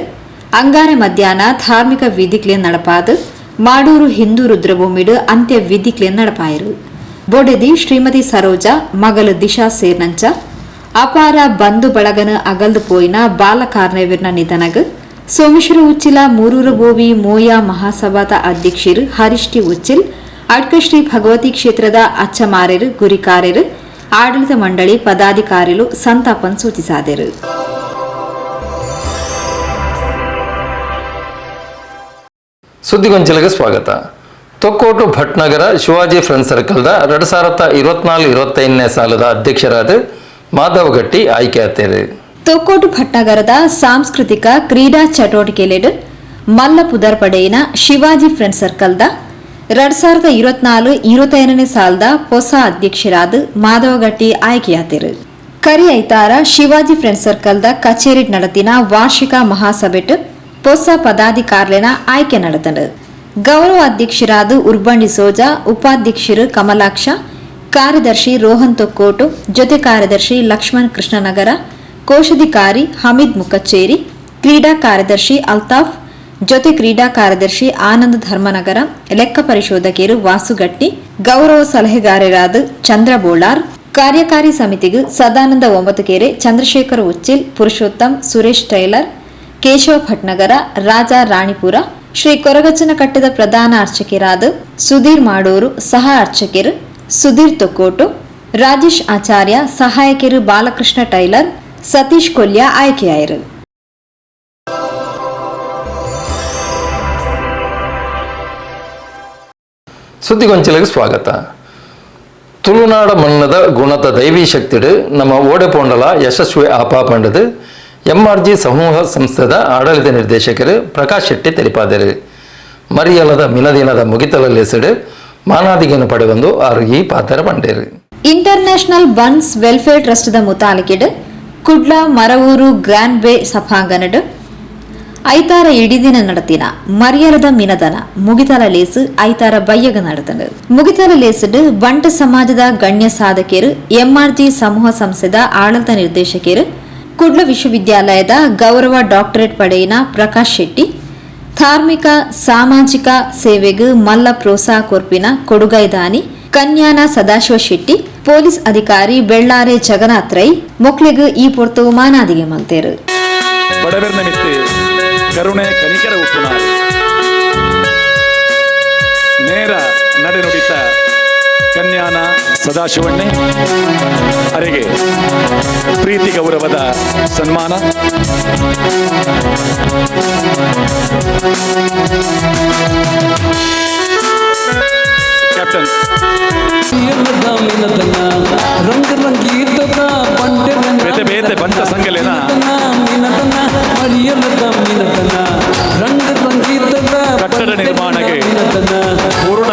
ಅಂಗಾರೆ ಮಧ್ಯಾಹ್ನ ಧಾರ್ಮಿಕ ವಿಧಿಕ್ಲೆ ನಡಪಾದು ಮಾಡೂರು ಹಿಂದೂ ರುದ್ರಭೂಮಿಡು ಅಂತ್ಯ ವಿಧಿಕ್ಲೆ ನಡಪಾಯರು. ಬೊಡೆದಿ ಶ್ರೀಮತಿ ಸರೋಜಾ ಮಗಲು ದಿಶಾ ಸೇರ್ನಂಚ ಅಪಾರ ಬಂಧು ಬಳಗನ ಅಗಲ್ದು ಪೋಯಿನ ಬಾಲಕಾರ್ನವೀರ್ನ ನಿಧನಗ್ ಸೋಮೇಶ್ವರ ಉಚ್ಚಿಲ ಮೂರೂರು ಬೋವಿ ಮೋಯಾ ಮಹಾಸಭಾದ ಅಧ್ಯಕ್ಷರು ಹರಿಷ್ಟಿ ಉಚ್ಚಿಲ್, ಅಡ್ಕ ಶ್ರೀ ಭಗವತಿ ಕ್ಷೇತ್ರದ ಅಚ್ಚಮಾರೆರು ಗುರಿಕಾರೆರು ಆಡಳಿತ ಮಂಡಳಿ ಪದಾಧಿಕಾರಿಗಳು ಸಂತಾಪನ್ ಸೂಚಿಸಾದರು. ಸುದ್ದಿಗೊಂಚಲಿಗೆ ಸ್ವಾಗತ. ತೊಕ್ಕೋಟು ಭಟ್ನಗರ ಶಿವಾಜಿ ಫ್ರೆಂಡ್ ಸರ್ಕಲ್ದ 2024-25ನೇ ಸಾಲದ ಅಧ್ಯಕ್ಷರಾದ ಮಾಧವ ಗಟ್ಟಿ ಆಯ್ಕೆಯಾತೇರು. ತೊಕ್ಕೋಟು ಭಟ್ನಗರದ ಸಾಂಸ್ಕೃತಿಕ ಕ್ರೀಡಾ ಚಟುವಟಿಕೆಲೆಡು ಮಲ್ಲ ಪುದರ್ ಪಡೆಯಿನ ಶಿವಾಜಿ ಫ್ರೆಂಡ್ ಸರ್ಕಲ್ದ 2024-25ನೇ ಸಾಲದ ಹೊಸ ಅಧ್ಯಕ್ಷರಾದ ಮಾಧವಗಟ್ಟಿ ಆಯ್ಕೆಯಾತಿರು. ಕರಿ ಐತಾರ ಶಿವಾಜಿ ಫ್ರೆಂಡ್ ಸರ್ಕಲ್ದ ಕಚೇರಿ ನಡೆತಿನ ವಾರ್ಷಿಕ ಮಹಾಸಭೆಟ್ ಹೊಸ ಪದಾಧಿಕಾರಿನ ಆಯ್ಕೆ ನಡೆತನು. ಗೌರವ ಅಧ್ಯಕ್ಷರಾದ ಉರ್ಬಂಡಿ ಸೋಜಾ, ಉಪಾಧ್ಯಕ್ಷರು ಕಮಲಾಕ್ಷ, ಕಾರ್ಯದರ್ಶಿ ರೋಹನ್ ತೊಕ್ಕೋಟು, ಜೊತೆ ಕಾರ್ಯದರ್ಶಿ ಲಕ್ಷ್ಮಣ್ ಕೃಷ್ಣನಗರ, ಕೋಶಾಧಿಕಾರಿ ಹಮೀದ್ ಮುಖಚ್ಚೇರಿ, ಕ್ರೀಡಾ ಕಾರ್ಯದರ್ಶಿ ಅಲ್ತಾಫ್, ಜೊತೆ ಕ್ರೀಡಾ ಕಾರ್ಯದರ್ಶಿ ಆನಂದ ಧರ್ಮನಗರ, ಲೆಕ್ಕ ಪರಿಶೋಧಕರು ವಾಸುಗಟ್ಟಿ, ಗೌರವ ಸಲಹೆಗಾರರಾದ ಚಂದ್ರ ಬೋಳಾರ್, ಕಾರ್ಯಕಾರಿ ಸಮಿತಿಗೆ ಸದಾನಂದ ಒಂಬತ್ತುಕೆರೆ, ಚಂದ್ರಶೇಖರ್ ಉಚ್ಚಿಲ್, ಪುರುಷೋತ್ತಮ್, ಸುರೇಶ್ ಟೈಲರ್, ಕೇಶವ ಭಟ್ನಗರ, ರಾಜಾ ರಾಣಿಪುರ, ಶ್ರೀ ಕೊರಗಚ್ಚನ ಕಟ್ಟದ ಪ್ರಧಾನ ಅರ್ಚಕರಾದ ಸುಧೀರ್ ಮಾಡೂರು, ಸಹ ಅರ್ಚಕರು ಸುಧೀರ್ ತೊಕ್ಕೋಟು, ರಾಜೇಶ್ ಆಚಾರ್ಯ, ಸಹಾಯಕರು ಬಾಲಕೃಷ್ಣ ಟೈಲರ್, ಸತೀಶ್ ಕೊಲ್ಯ ಆಯ್ಕೆಯಾಯರು. ಸುದ್ದಿಗೊಂಚಿಲೆಗೆ ಸ್ವಾಗತ. ತುಳುನಾಡ ಮಣ್ಣದ ಗುಣದ ದೈವಿ ಶಕ್ತಿಡು ನಮ್ಮ ಓಡೆಪೋಂಡಲ ಯಶಸ್ವಿ ಆಪಾ ಪಂಡದು ಎಂಆರ್ಜಿ ಸಮೂಹ ಸಂಸ್ಥೆದ ಆಡಳಿತ ನಿರ್ದೇಶಕರು ಪ್ರಕಾಶ್ ಶೆಟ್ಟಿ తెలిಪಾದರು. ಮರಿಯಲದ ಮಿನದಿನದ ಮುಗಿತಲ ಲೇಸಡು ಮಾನಾದಿಗೆಯನ್ನು ಪಡೆವಂದು ಆರು ಈ ಪಾತ್ರ ಪಂಡೇರು. International buns welfare ಟ್ರಸ್ಟ್ದ ಮುತಾಲಿಕೆಡ್ ಕುಡ್ಲ ಮರವೂರು ಗ್ರ್ಯಾಂಡ್ ಬೇ ಸಭಾಂಗಣಡ್ ಐತಾರ ಇಡಿದಿನ നടത്തിನ ಮರಿಯಲದ ಮಿನದನ ಮುಗಿತಲ ಲೇಸು ಐತಾರ ಬಯ್ಯಗ നടത്തണ്ട്. ಮುಗಿತಲ ಲೇಸುಡ್ ಬಂಟ ಸಮಾಜದ ಗಣ್ಯ ಸಾಧಕರು ಎಂಆರ್ಜಿ ಸಮೂಹ ಸಂಸ್ಥೆದ ಆಡಳಿತ ನಿರ್ದೇಶಕರು ಕುಡ್ಲ ವಿಶ್ವವಿದ್ಯಾಲಯದ ಗೌರವ ಡಾಕ್ಟರೇಟ್ ಪಡೆಯಿನ ಪ್ರಕಾಶ್ ಶೆಟ್ಟಿ, ಧಾರ್ಮಿಕ ಸಾಮಾಜಿಕ ಸೇವೆಗೆ ಮಲ್ಲ ಪ್ರೋತ್ಸಾಹ ಕೊರ್ಪಿನ ಕೊಡುಗೈದಾನಿ ಕನ್ಯಾನ ಸದಾಶಿವ ಶೆಟ್ಟಿ, ಪೊಲೀಸ್ ಅಧಿಕಾರಿ ಬೆಳ್ಳಾರೆ ಜಗನ್ನಾಥ್ ರೈ ಮೊಕ್ಲೆಗ್ ಈ ಪೊರ್ತು ಮಾನಾದಿಗೆ ಮಲ್ತೇರು. ಕರುಣೆ ಕನಿಕರ ಉಪ್ಪುನಾರು ನೇರ ನಡೆನುಡಿತ ಕನ್ಯಾನ ಸದಾಶಿವಣ್ಣೆ ಅರೆಗೆ ಪ್ರೀತಿ ಗೌರವದ ಸನ್ಮಾನ. ಕ್ಯಾಪ್ಟನ್ ಬೇತೆ ಬೇತೆ ಬಂಟ ಸಂಘಲೇನ ಕಟ್ಟಡ ನಿರ್ಮಾಣಕ್ಕೆ ಪೂರ್ಣ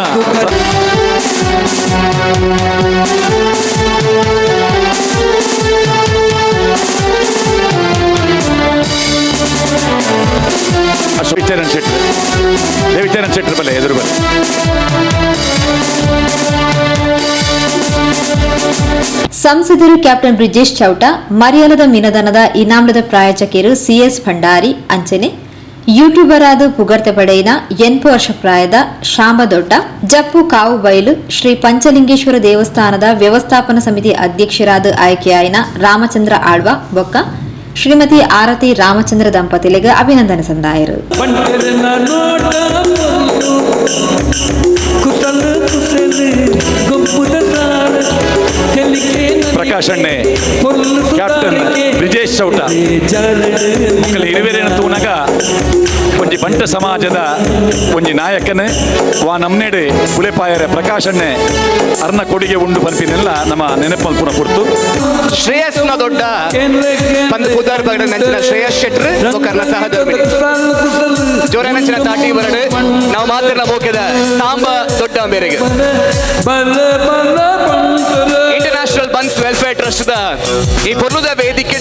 ಅಶೋಕ್ ಶೆಟ್ಟರ್, ದೇವಿಚರಣ್ ಶೆಟ್ಟರ್ ಬಲ್ಲೆ ಎದುರು ಬಲ್ಲೆ. ಸಂಸದರು ಕ್ಯಾಪ್ಟನ್ ಬ್ರಿಜೇಶ್ ಚೌಟ, ಮರಿಯಲದ ಮಿನದನದ ಇನಾಮ್ಲದ ಪ್ರಾಯೋಜಕರು ಸಿಎಸ್ ಭಂಡಾರಿ ಅಂಚನೆ ಯೂಟ್ಯೂಬರ್ ಆದ ಪುಗರ್ತೆ ಪಡೆಯಿನ 80 ವರ್ಷ ಪ್ರಾಯದ ಶಾಂಬದೊಡ್ಡ ಜಪ್ಪು ಕಾವುಬೈಲು ಶ್ರೀ ಪಂಚಲಿಂಗೇಶ್ವರ ದೇವಸ್ಥಾನದ ವ್ಯವಸ್ಥಾಪನಾ ಸಮಿತಿ ಅಧ್ಯಕ್ಷರಾದ ಆಯ್ಕೆಯಾಯಿನ ರಾಮಚಂದ್ರ ಆಳ್ವ ಬೊಕ್ಕ ಶ್ರೀಮತಿ ಆರತಿ ರಾಮಚಂದ್ರ ದಂಪತಿಲಿಗೆ ಅಭಿನಂದನೆ ಸಂದಾಯರು. ಪ್ರಕಾಶ್ ಅಣ್ಣೆ, ಕ್ಯಾಪ್ಟನ್ ಬ್ರಿಜೇಶ್ ಚೌಟ ಇರುವೆರೇನ ತೂನಗ ಒಂಜಿ ಬಂಟ ಸಮಾಜದ ಒಂಜಿ ನಾಯಕನೇ ವಾ ನಮ್ನೇಡು ಕುಲೆಪಾಯರ ಪ್ರಕಾಶ್ ಅಣ್ಣೆ ಅರ್ನ ಕೊಡುಗೆ ಉಂಡು ಪನ್ಪಿನೆಲ್ಲ ನಮ್ಮ ನೆನಪಲ್ಪುನ ಪುರ್ತು. ಶ್ರೇಯಸ್ನ ದೊಡ್ಡ ಪಂದ್ ಪುದಾರ್ ಬರಡು ನಂಚಿನ ಶ್ರೇಯಸ್ ಶೆಟ್ರು ಬೊಕ್ಕರ್ನ ಸಹಧರ್ಮಿಣಿ ಜೋರ ನಂಚಿನ ತಾಟಿ ಬರಡು ನಾವು ಮಾತ್ರ ಮೋಕೆದ ಸಾಂಬ ದೊಡ್ಡ ಮೇರೆಗೆ international buns welfare trust the ಈ ಪೊರ್ಲುದ ವೇದಿಕೆ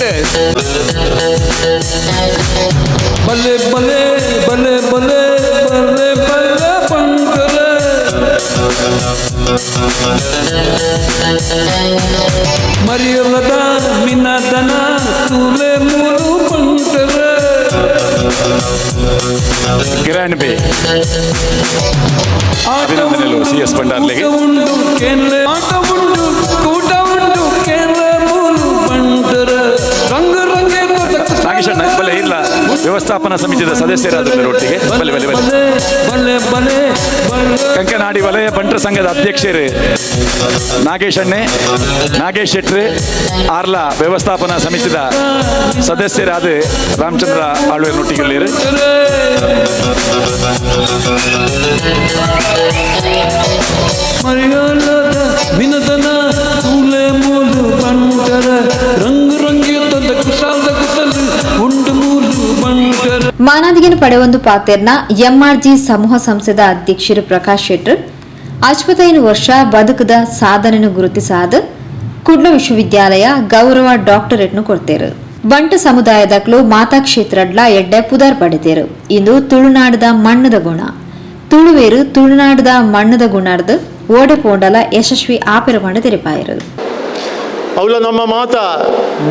ಬಲೆ ಬಲೆ ಬಲೆ ಬಲೆ ಬಲೆ ಬಲೆ ಬಂಕರ ಮರಿಯಲದ ಮಿನದನ ತೂಲೆ ಮೂರು ಬಂಕರ. ಗ್ರ್ಯಾಂಡ್ ಬೇ ಅಭಿನಂದನೆಗಳು ಸಿ ಎಸ್ ಭಂಡಾರ್ಲೆಗೆ. ಆಟ ಉಂಡು ಕೂಟ ಉಂಡು ಕೇಂದ್ರ ಮೂರು ಬಂಟರ ರಂಗ ರಂಗ. ನಾಗೇಶಣ್ಣ ಬಲೆ ಇಲ್ಲ ವ್ಯವಸ್ಥಾಪನಾ ಸಮಿತಿಯ ಸದಸ್ಯರಾದ ಒಟ್ಟಿಗೆ ಬಲೆ ಬಲೆ ಬಲೆ ಬಲೆ ಬಲೆ. ಕಂಕನಾಡಿ ವಲಯ ಬಂಟರ ಸಂಘದ ಅಧ್ಯಕ್ಷರು ನಾಗೇಶಣ್ಣೆ, ನಾಗೇಶ್ ಶೆಟ್ರು, ಆರ್ಲಾ ವ್ಯವಸ್ಥಾಪನಾ ಸಮಿತಿಯ ಸದಸ್ಯರಾದ ರಾಮಚಂದ್ರ ಆಳ್ವೆನೊಟ್ಟಿಗೆ. ಮರಿಯಲದ ಮಿನದನ ತೂಲೆ ಮೂಲು ಬಂಟರ ರಂಗ ರಂಗಿತದ ಕುಶಾಲದ ಕುಸಲು ಉಂಡು ಮೂಲು ಬಂಟರ. ಮಾನಾದಿಗೆನ ಪಡೆವೊಂದು ಪಾತೆರ್ನ ಎಂಆರ್ಜಿ ಸಮೂಹ ಸಂಸ್ಥೆದ ಅಧ್ಯಕ್ಷರು ಪ್ರಕಾಶ್ ಶೆಟ್ಟರ್ 65 ವರ್ಷ ಬದುಕದ ಸಾಧನೆಯನ್ನು ಗುರುತಿಸಾದ ಕುಡ್ಲ ವಿಶ್ವವಿದ್ಯಾಲಯ ಗೌರವ ಡಾಕ್ಟರೇಟ್ನು ಕೊಡ್ತೇರು. ಬಂಟ ಸಮುದಾಯದಕ್ಲು ಮಾತಾ ಕ್ಷೇತ್ರಡ್ಲ ಎಡ್ಡೆ ಪುದರ್ ಪಡೆತೇರು. ಇಂದು ತುಳುನಾಡದ ಮಣ್ಣದ ಗುಣ ತುಳುವೇರು ತುಳುನಾಡದ ಮಣ್ಣದ ಗುಣರ್ದು ಓಡೆ ಪೋಂಡಲ ಯಶಸ್ವಿ ಆಪೆರಮಂಡ ತೆರಿಪಾಯರು. ಅವಳ ನಮ್ಮ ಮಾತ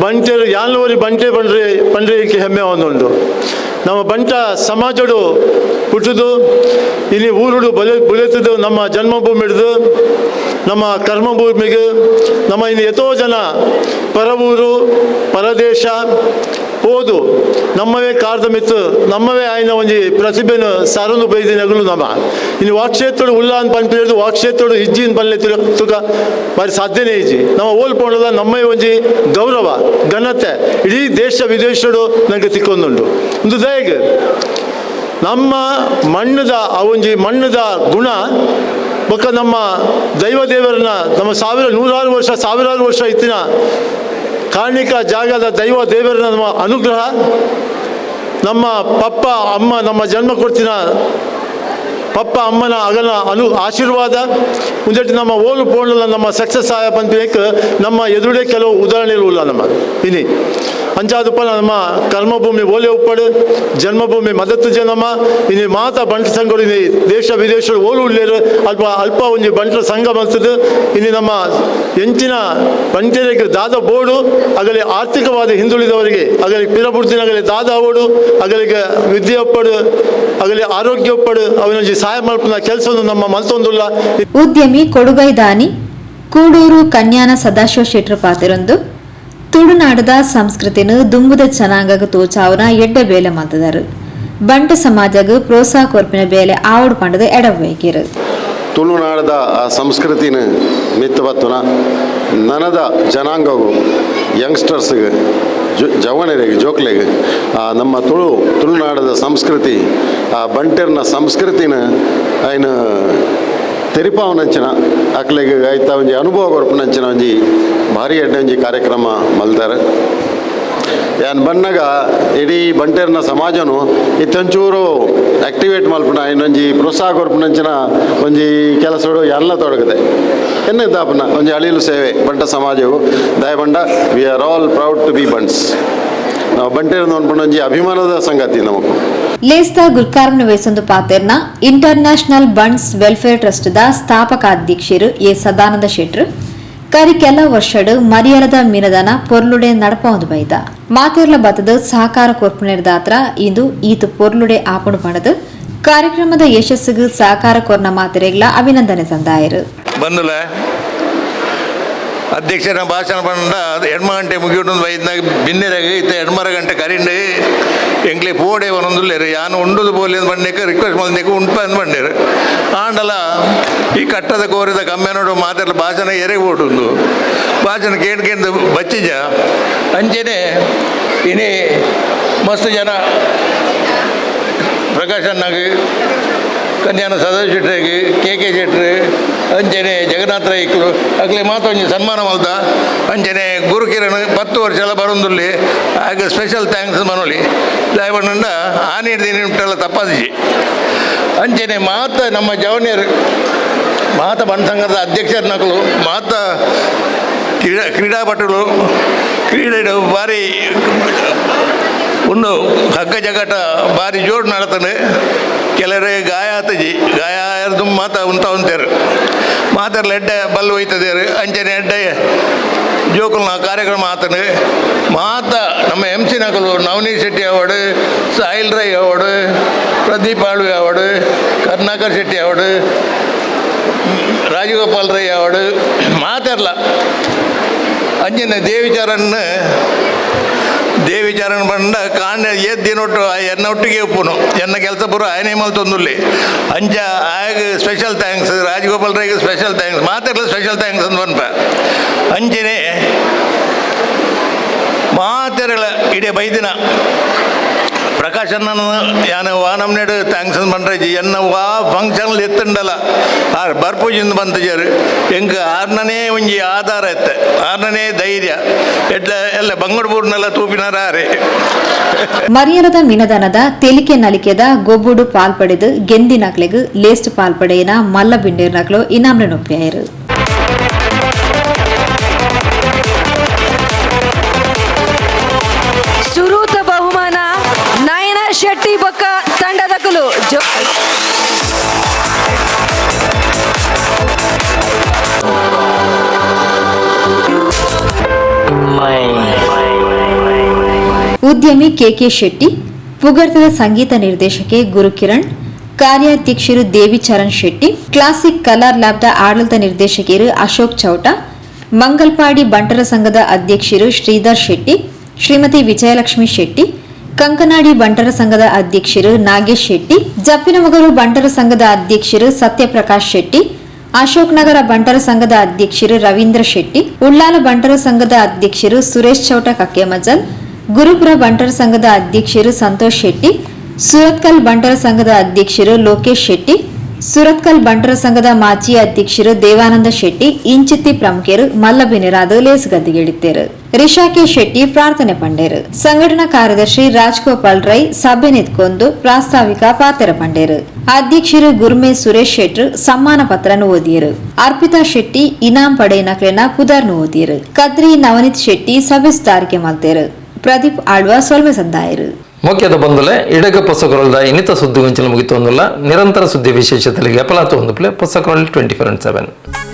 ಬಂಟೆರು ಯಾನ್ಲೋರಿ ಬಂಟೆ ಬಂಡ್ರೆ ಪಂಡ್ರೆ ಹೆಮ್ಮೆ ಒಂದುಂಡು. ನಮ್ಮ ಬಂಟ ಸಮಾಜಡು ಹುಟ್ಟುದು ಇಲ್ಲಿ ಊರುಡು ಬಲೆ ಬುಲೆತದು ನಮ್ಮ ಜನ್ಮಭೂಮಿ ಹಿಡಿದು ನಮ್ಮ ಕರ್ಮಭೂಮಿಗೆ ನಮ್ಮ ಇನ್ನು ಎತೋ ಜನ ಪರವೂರು ಪರದೇಶ ಹೋದು ನಮ್ಮವೇ ಕಾರ್ದ ಮಿತ್ತು ನಮ್ಮವೇ ಆಯ್ನ ಒಂಜಿ ಪ್ರತಿಭೆನು ಸಾರೊಂದು ಬೈದಿನಗಳು ನಮ್ಮ ಇನ್ನು ವಾಕ್ಷೇತ್ರಡು ಉಲ್ಲ ಅಂತ ಪನ್ಪಿಳಿದು ವಾಕ್ಷೇತ್ರಡು ಇಜ್ಜಿನ ಪಲ್ಲೆ ತುಕ ಬಾರಿ ಸಾಧ್ಯನೇ ಇಜ್ಜಿ. ನಮ್ಮ ಓಲ್ ಪೋಂಡದ ನಮ್ಮವೇ ಒಂಜಿ ಗೌರವ ಘನತೆ ಇಡೀ ದೇಶ ವಿದೇಶಡು ನನಗೆ ತಿಕ್ಕೊಂದುಂಟು. ಒಂದು ದಯಗೆ ನಮ್ಮ ಮಣ್ಣದ ಆ ಒಂಜಿ ಮಣ್ಣದ ಗುಣ ಬೊಕ್ಕ ನಮ್ಮ ದೈವ ದೇವರನ್ನ ನಮ್ಮ ನೂರಾರು ವರ್ಷ ಸಾವಿರಾರು ವರ್ಷ ಇತ್ತಿನ ಕಾರ್ಣಿಕ ಜಾಗದ ದೈವ ದೇವರ ನಮ್ಮ ಅನುಗ್ರಹ, ನಮ್ಮ ಪಪ್ಪ ಅಮ್ಮ ನಮ್ಮ ಜನ್ಮ ಕೊಡ್ತಿನ ಪಪ್ಪ ಅಮ್ಮನ ಅಗಲ ಆಶೀರ್ವಾದ ಒಂದೆಟ್ಟು ನಮ್ಮ ಓಲು ಪೋಣಲ ನಮ್ಮ ಸಕ್ಸಸ್ ಆಯ ಪನ್ಪಿನೇಕ್ ನಮ್ಮ ಎದುರುಡೆ ಕೆಲವು ಉದಾಹರಣೆಗಳು ಇಲ್ಲ ನಮ್ಮ ಇನಿ ಅಂಚಾದಪ್ಪ ನಮ್ಮ ಕರ್ಮಭೂಮಿ ಓಲೆ ಉಪ್ಪಡು ಜನ್ಮಭೂಮಿ ಮದತ್ತು ಜನಮ ಇನಿ ಮಾತಾ ಬಂಟ ಸಂಘಗಳು ಇನಿ ದೇಶ ವಿದೇಶ ಓಲು ಉಳ್ಳೇರು ಅಲ್ಪ ಅಲ್ಪ ಒಂಜಿ ಬಂಟರ ಸಂಘ ಬರ್ತದೆ. ಇನಿ ನಮ್ಮ ಎಂಚಿನ ಬಂಟರಿಗೆ ದಾದ ಬೋರ್ಡು ಅಗಲಿ ಆರ್ಥಿಕವಾದ ಹಿಂದುಳಿದವರಿಗೆ ಅಗಲಿ ಪಿರಬುಡ್ದಿನ ಅಗಲಿ ದಾದ ಓಡು ಅಗಲಿಗೆ ವಿದ್ಯೆ ಒಪ್ಪಡು ಅಗಲಿ ಆರೋಗ್ಯ ಒಪ್ಪಡು ಅವನೊಂಜಿ ಸಹಾಯ ಮಲ್ಪುನ ಕೆಲಸವನ್ನು ನಮ್ಮ ಮಲ್ತೊಂದುಲ್ಲ. ಉದ್ಯಮಿ ಕೊಡುಗೈದಾನಿ ಕೂಡೂರು ಕನ್ಯಾನ ಸದಾಶಿವ ಶೆಟ್ಟರ್ ಪಾತಿರೊಂದು ತುಳುನಾಡದ ಸಂಸ್ಕೃತಿನ ದುಂಬುದ ಜನಾಂಗಗ ತೋಚಾವನ ಎಡ್ಡೆ ಬೇಲೆ ಮಲ್ತದಾರು. ಬಂಟ ಸಮಾಜಗ ಪ್ರೋತ್ಸಾಹ ಕೊರ್ಪಿನ ಬೇಲೆ ಆವಡು ಪಂಡದ ಎಡವೇಕಿರು. ತುಳುನಾಡದ ಆ ಸಂಸ್ಕೃತಿನ ಮಿತ್ತಬತ್ತುನ ನನದ ಜನಾಂಗವು ಯಂಗ್ಸ್ಟರ್ಸ್ಗೆ ಜವನರಿಗೆ ಜೋಕ್ಲೆಗೆ ನಮ್ಮ ತುಳುನಾಡದ ಸಂಸ್ಕೃತಿ ಆ ಬಂಟೆರ್ನ ಸಂಸ್ಕೃತಿನ ಐನ ತೆರಿಪಾವನಂಚಿನ ಅಕ್ಲೆಗೆ ಐತ ಒಂಜಿ ಅನುಭವ ಕೊರ್ಪುನಂಚಿನ ಒಂಜಿ ಭಾರಿ ಎಡ್ಡೆ ಒಂಜಿ ಕಾರ್ಯಕ್ರಮ ಮಲ್ತಾರೆ. ಯಾನ್ ಬನ್ನಗ ಇಡೀ ಬಂಟೆರ್ನ ಸಮಾಜನು ಇತ್ತೊಂಚೂರು ಆಕ್ಟಿವೇಟ್ ಮಲ್ಪುನ ಇನ್ನೊಂಜಿ ಪ್ರೋತ್ಸಾಹ ಕೊರ್ಪುನಂಚಿನ ಒಂಜಿ ಕೆಲಸಡು ಎಲ್ಲ ತೊಡಗದೆ ಎನ್ನೆ ದಾಪನ ಒಂಜಿ ಅಳಿಲು ಸೇವೆ ಬಂಟ ಸಮಾಜವು ದಯಬಂಡ. We are all proud to be Bunts. ನಾವು ಬಂಟೆರ್ನ ಒಂಜಿ ಅಭಿಮಾನದ ಸಂಗತಿ ನಮಕು. ಲೇಸ್ದ ಗುರ್ಕಾರ್ನ ವೇಸಂದು ಪಾತೆರ್ನ international bunts welfare trust the ಸ್ಥಾಪಕ ಅಧ್ಯಕ್ಷರು ಎ ಸದಾನಂದ ಶೆಟ್ರು ಕರಿ ಕೆಲ ವರ್ಷಡು ಮರಿಯಲದ ಮೀನದನ ಪೊರ್ಲುಡೆ ನಡಪೊಂದು ಬೈದ ಮಾತೆರ್ಲ ಬತ್ತದ ಸಹಕಾರ ಕೊರ್ಪುನೆರ್ದಾತ್ರ ಇಂದು ಈತ ಪೊರ್ಲುಡೆ ಆಪಣು ಪಣದು ಕಾರ್ಯಕ್ರಮದ ಯಶಸ್ಸಿಗೆ ಸಹಕಾರ ಕೊರ್ನ ಮಾತೆರೆಗ್ಲ ಅಭಿನಂದನೆ ಸಂದಾಯರು. ಬಂದುಲ ಅಧ್ಯಕ್ಷರ ಭಾಷಣ ಪಂಡ ಎಣ್ಮ ಗಂಟೆ ಮುಗಿಯುಂಡು ಬೈದ್ನಾಗ ಬಿನ್ನೆರಾಗ ಇತ್ತ ಎಣ್ಮರ ಗಂಟೆ ಕರಿಂಡು ಎಂಕ್ಲೆ ಪೋಡೆ ಒಂದುಲ್ಲೇರು ಯಾನು ಉಂಡುದು ಪೋಲಿ ಅಂತ ಬಂಡೇಕ ರಿಕ್ವೆಸ್ಟ್ ಮಲ್ದೇಕ ಉಂಟು ಅಂತ ಬಂಡೇರು. ಆಂಡಲ ಈ ಕಟ್ಟದ ಕೋರಿದ ಕಮ್ಮೆನೋಡು ಮಾತೆಲ್ಲ ಭಾಷಣ ಎರೆಗೆ ಓಟುಂದು ಭಾಷಣ ಕೇಂದ್ರ ಕೇಂದ್ರ ಬಚ್ಚಿಜ ಅಂಚೆನೆ ಇನಿ ಮಸ್ತ್ ಜನ ಪ್ರಕಾಶ್ ಅಣ್ಣಗೆ ಕನ್ಯಾನ ಸದಾಶಿವ ಶೆಟ್ಟರಿಗೆ ಕೆ ಕೆ ಶೆಟ್ರು ಅಂಚನೆ ಜಗನ್ನಾಥ ರೈಕ್ಲು ಅಗ್ಲೆ ಮಾತ ಒಂಜಿ ಸನ್ಮಾನ ಮಲ್ತ ಅಂಚನೆ ಗುರುಕಿರಣ್ 10 ವರ್ಷ ಎಲ್ಲ ಬರೋಂದುಲ್ಲಿ ಆಗ ಸ್ಪೆಷಲ್ thanks ಮನೋಲಿ ದಯವಂಡ ಆನಿ ದಿನ ಉಂಟೆಲ್ಲ ತಪ್ಪಾದಿಜಿ. ಅಂಚನೆ ಮಾತ ನಮ್ಮ ಜವನಿಯರು ಮಾತ ಬಣ್ಣ ಸಂಘದ ಅಧ್ಯಕ್ಷರ ನಕಲು ಮಾತ ಕ್ರೀಡಾಪಟುಗಳು ಕ್ರೀಡೆ ಭಾರಿ ಒಂದು ಹಗ್ಗ ಜಗಟ ಭಾರಿ ಜೋಡು ನಡತಾನೆ. ಕೆಲವರು ಗಾಯ ಆತಜಿ ಗಾಯ ಆಯ್ದು ಮಾತಾ ಉಂತ ಉಂತೇರು ಮಾತಾಡಲ ಎಡ್ಡೆ ಬಲ್ಲು ಒಯ್ತದೇರು ಅಂಚನೆ ಎಡ್ಡೆ ಜೋಕುಲ್ನ ಕಾರ್ಯಕ್ರಮ ಆತನು. ಮಾತ ನಮ್ಮ ಎಮ್ ಸಿ ನಕಲು Navneet Shetty award, Sahil Rai award, Pradeep Alvi award, Karunakar Shetty award, Rajagopal Rai award ಮಾತಾಡಲ ಅಂಚನೆ ದೇವಿಚರಣ್ ಬಂಡ ಕಾಂಡ ಏದ್ ದಿನೊಟ್ಟು ಎನ್ನ ಒಟ್ಟಿಗೆ ಉಪ್ಪುನು ಎನ್ನ ಕೆಲಸ ಬರೋ ಆಯನೇ ಮಲ್ತೊಂದುಲ್ಲಿ ಅಂಚ ಆಯಗ್ special thanks Rajagopal ರೈಗೆ special thanks ಮಾತಾಡಲ special thanks ಅಂತ ಬನ್ಪ. ಅಂಚನೆ ಮಾತೆರಳ ಇಡೀ ಬೈದಿನ ಪ್ರಕಾಶ್ ಅಣ್ಣನ ಯಾನ ವಾ ನಮ್ನೆಡು thanks ಅಂತ ಬಂಡ್ರೆ ಎನ್ನ ವಾ ಫಂಕ್ಷನ್ ಎತ್ತಂಡಲ್ಲ ಆರ್ ಬರ್ಪೂಜಿಂದ ಬಂತಜರು ಎಂಕ್ ಆರ್ನನೇ ಒಂಜಿ ಆಧಾರ ಎತ್ತೆ ಆರ್ನನೇ ಧೈರ್ಯ ಎಡ್ಲ ಎಲ್ಲ ಬಂಗಡ್ಬೂರ್ನೆಲ್ಲ ತೂಪಿನಾರ ಆರೆ. ಮರಿಯಲದ ಮಿನದನದ ತೆಲಿಕೆ ನಲಿಕೆದ ಗೊಬ್ಬುಡು ಪಾಲ್ಪಡೆದು ಗೆಂದಿನಕ್ಲೆಗ್ ಲೇಸ್ಟ್ ಪಾಲ್ಪಡೆಯಿನ ಮಲ್ಲ ಬಿಂಡೇರ್ನಕ್ಲು ಇನಾಮ್ನ ನೊಪ್ಪಿಯಾಯರು. ಸುರೂತ ಬಹುಮಾನ ನಯನ ಶೆಟ್ಟಿ ಬೊಕ್ಕ ತಂಡದಕುಲು ಉದ್ಯಮಿ ಕೆಕೆ ಶೆಟ್ಟಿ, ಪುಗರ್ತದ ಸಂಗೀತ ನಿರ್ದೇಶಕೆ ಗುರುಕಿರಣ್, ಕಾರ್ಯಾಧ್ಯಕ್ಷರು ದೇವಿಚರಣ್ ಶೆಟ್ಟಿ, ಕ್ಲಾಸಿಕ್ ಕಲರ್ ಲ್ಯಾಬ್ದ ಆಡಳಿತ ನಿರ್ದೇಶಕರು ಅಶೋಕ್ ಚೌಟ, ಮಂಗಲ್ಪಾಡಿ ಬಂಟರ ಸಂಘದ ಅಧ್ಯಕ್ಷರು ಶ್ರೀಧರ್ ಶೆಟ್ಟಿ, ಶ್ರೀಮತಿ ವಿಜಯಲಕ್ಷ್ಮಿ ಶೆಟ್ಟಿ, ಕಂಕನಾಡಿ ಬಂಟರ ಸಂಘದ ಅಧ್ಯಕ್ಷರು ನಾಗೇಶ್ ಶೆಟ್ಟಿ, ಜಪ್ಪಿನಮಗರು ಬಂಟರ ಸಂಘದ ಅಧ್ಯಕ್ಷರು ಸತ್ಯಪ್ರಕಾಶ್ ಶೆಟ್ಟಿ, ಅಶೋಕ್ ನಗರ ಬಂಟರ ಸಂಘದ ಅಧ್ಯಕ್ಷರು ರವೀಂದ್ರ ಶೆಟ್ಟಿ, ಉಳ್ಳಾಲ ಬಂಟರ ಸಂಘದ ಅಧ್ಯಕ್ಷರು ಸುರೇಶ್ ಚೌಟ ಕಕ್ಕೆಮಜಲ್, ಗುರುಪುರ ಬಂಟರ ಸಂಘದ ಅಧ್ಯಕ್ಷರು ಸಂತೋಷ್ ಶೆಟ್ಟಿ, ಸುರತ್ಕಲ್ ಬಂಟರ ಸಂಘದ ಅಧ್ಯಕ್ಷರು ಲೋಕೇಶ್ ಶೆಟ್ಟಿ, ಸುರತ್ಕಲ್ ಬಂಟರ ಸಂಘದ ಮಾಜಿ ಅಧ್ಯಕ್ಷರು ದೇವಾನಂದ ಶೆಟ್ಟಿ ಇಂಚಿತ್ತಿ ಪ್ರಮುಖರು ಮಲ್ಲಬಿನಿರಾದ ಲೇಸುಗದ್ದಿಗಿಳಿತ್ತೇರು. ರಿಷಾ ಕೆ ಶೆಟ್ಟಿ ಪ್ರಾರ್ಥನೆ ಪಂಡೇರು. ಸಂಘಟನಾ ಕಾರ್ಯದರ್ಶಿ ರಾಜ್ಗೋಪಾಲ್ ರೈ ಸಭೆ ನಿತ್ಕೊಂಡು ಪ್ರಾಸ್ತಾವಿಕ ಪಾತೆರ ಪಂಡೇರು. ಅಧ್ಯಕ್ಷರು ಗುರ್ಮೆ ಸುರೇಶ್ ಶೆಟ್ರು ಸಮ್ಮಾನ ಪತ್ರನು ಓದಿಯರು. ಅರ್ಪಿತಾ ಶೆಟ್ಟಿ ಇನಾಂ ಪಡೆಯಿನಕ್ಲೆನ ಪುದರ್ನು ಓದಿಯರು. ಕದ್ರಿ ನವನೀತ್ ಶೆಟ್ಟಿ ಸಭೆ ಸುಧಾರಿಕೆ ಮಲ್ತೇರು. ಪ್ರದೀಪ್ ಆಳ್ವ ಸೊಲ್ಮೆ ಸಂದಾಯರು. ಮುಖ್ಯದ ಬಂದುಲೆ ಇಡಗ ಪೊಸಕೊರಲ್ದ ಇನ್ನಿತ ಸುದ್ದಿ ಗೊಂಚಲು ಮುಗಿತೊಂದುಲ್ಲ. ನಿರಂತರ ಸುದ್ದಿ ವಿಶೇಷತೆಗೆ ಎಪಲಾತು ಒಂದು ಪ್ಲೇ ಪೊಸಕೊರಲ್ 24x7.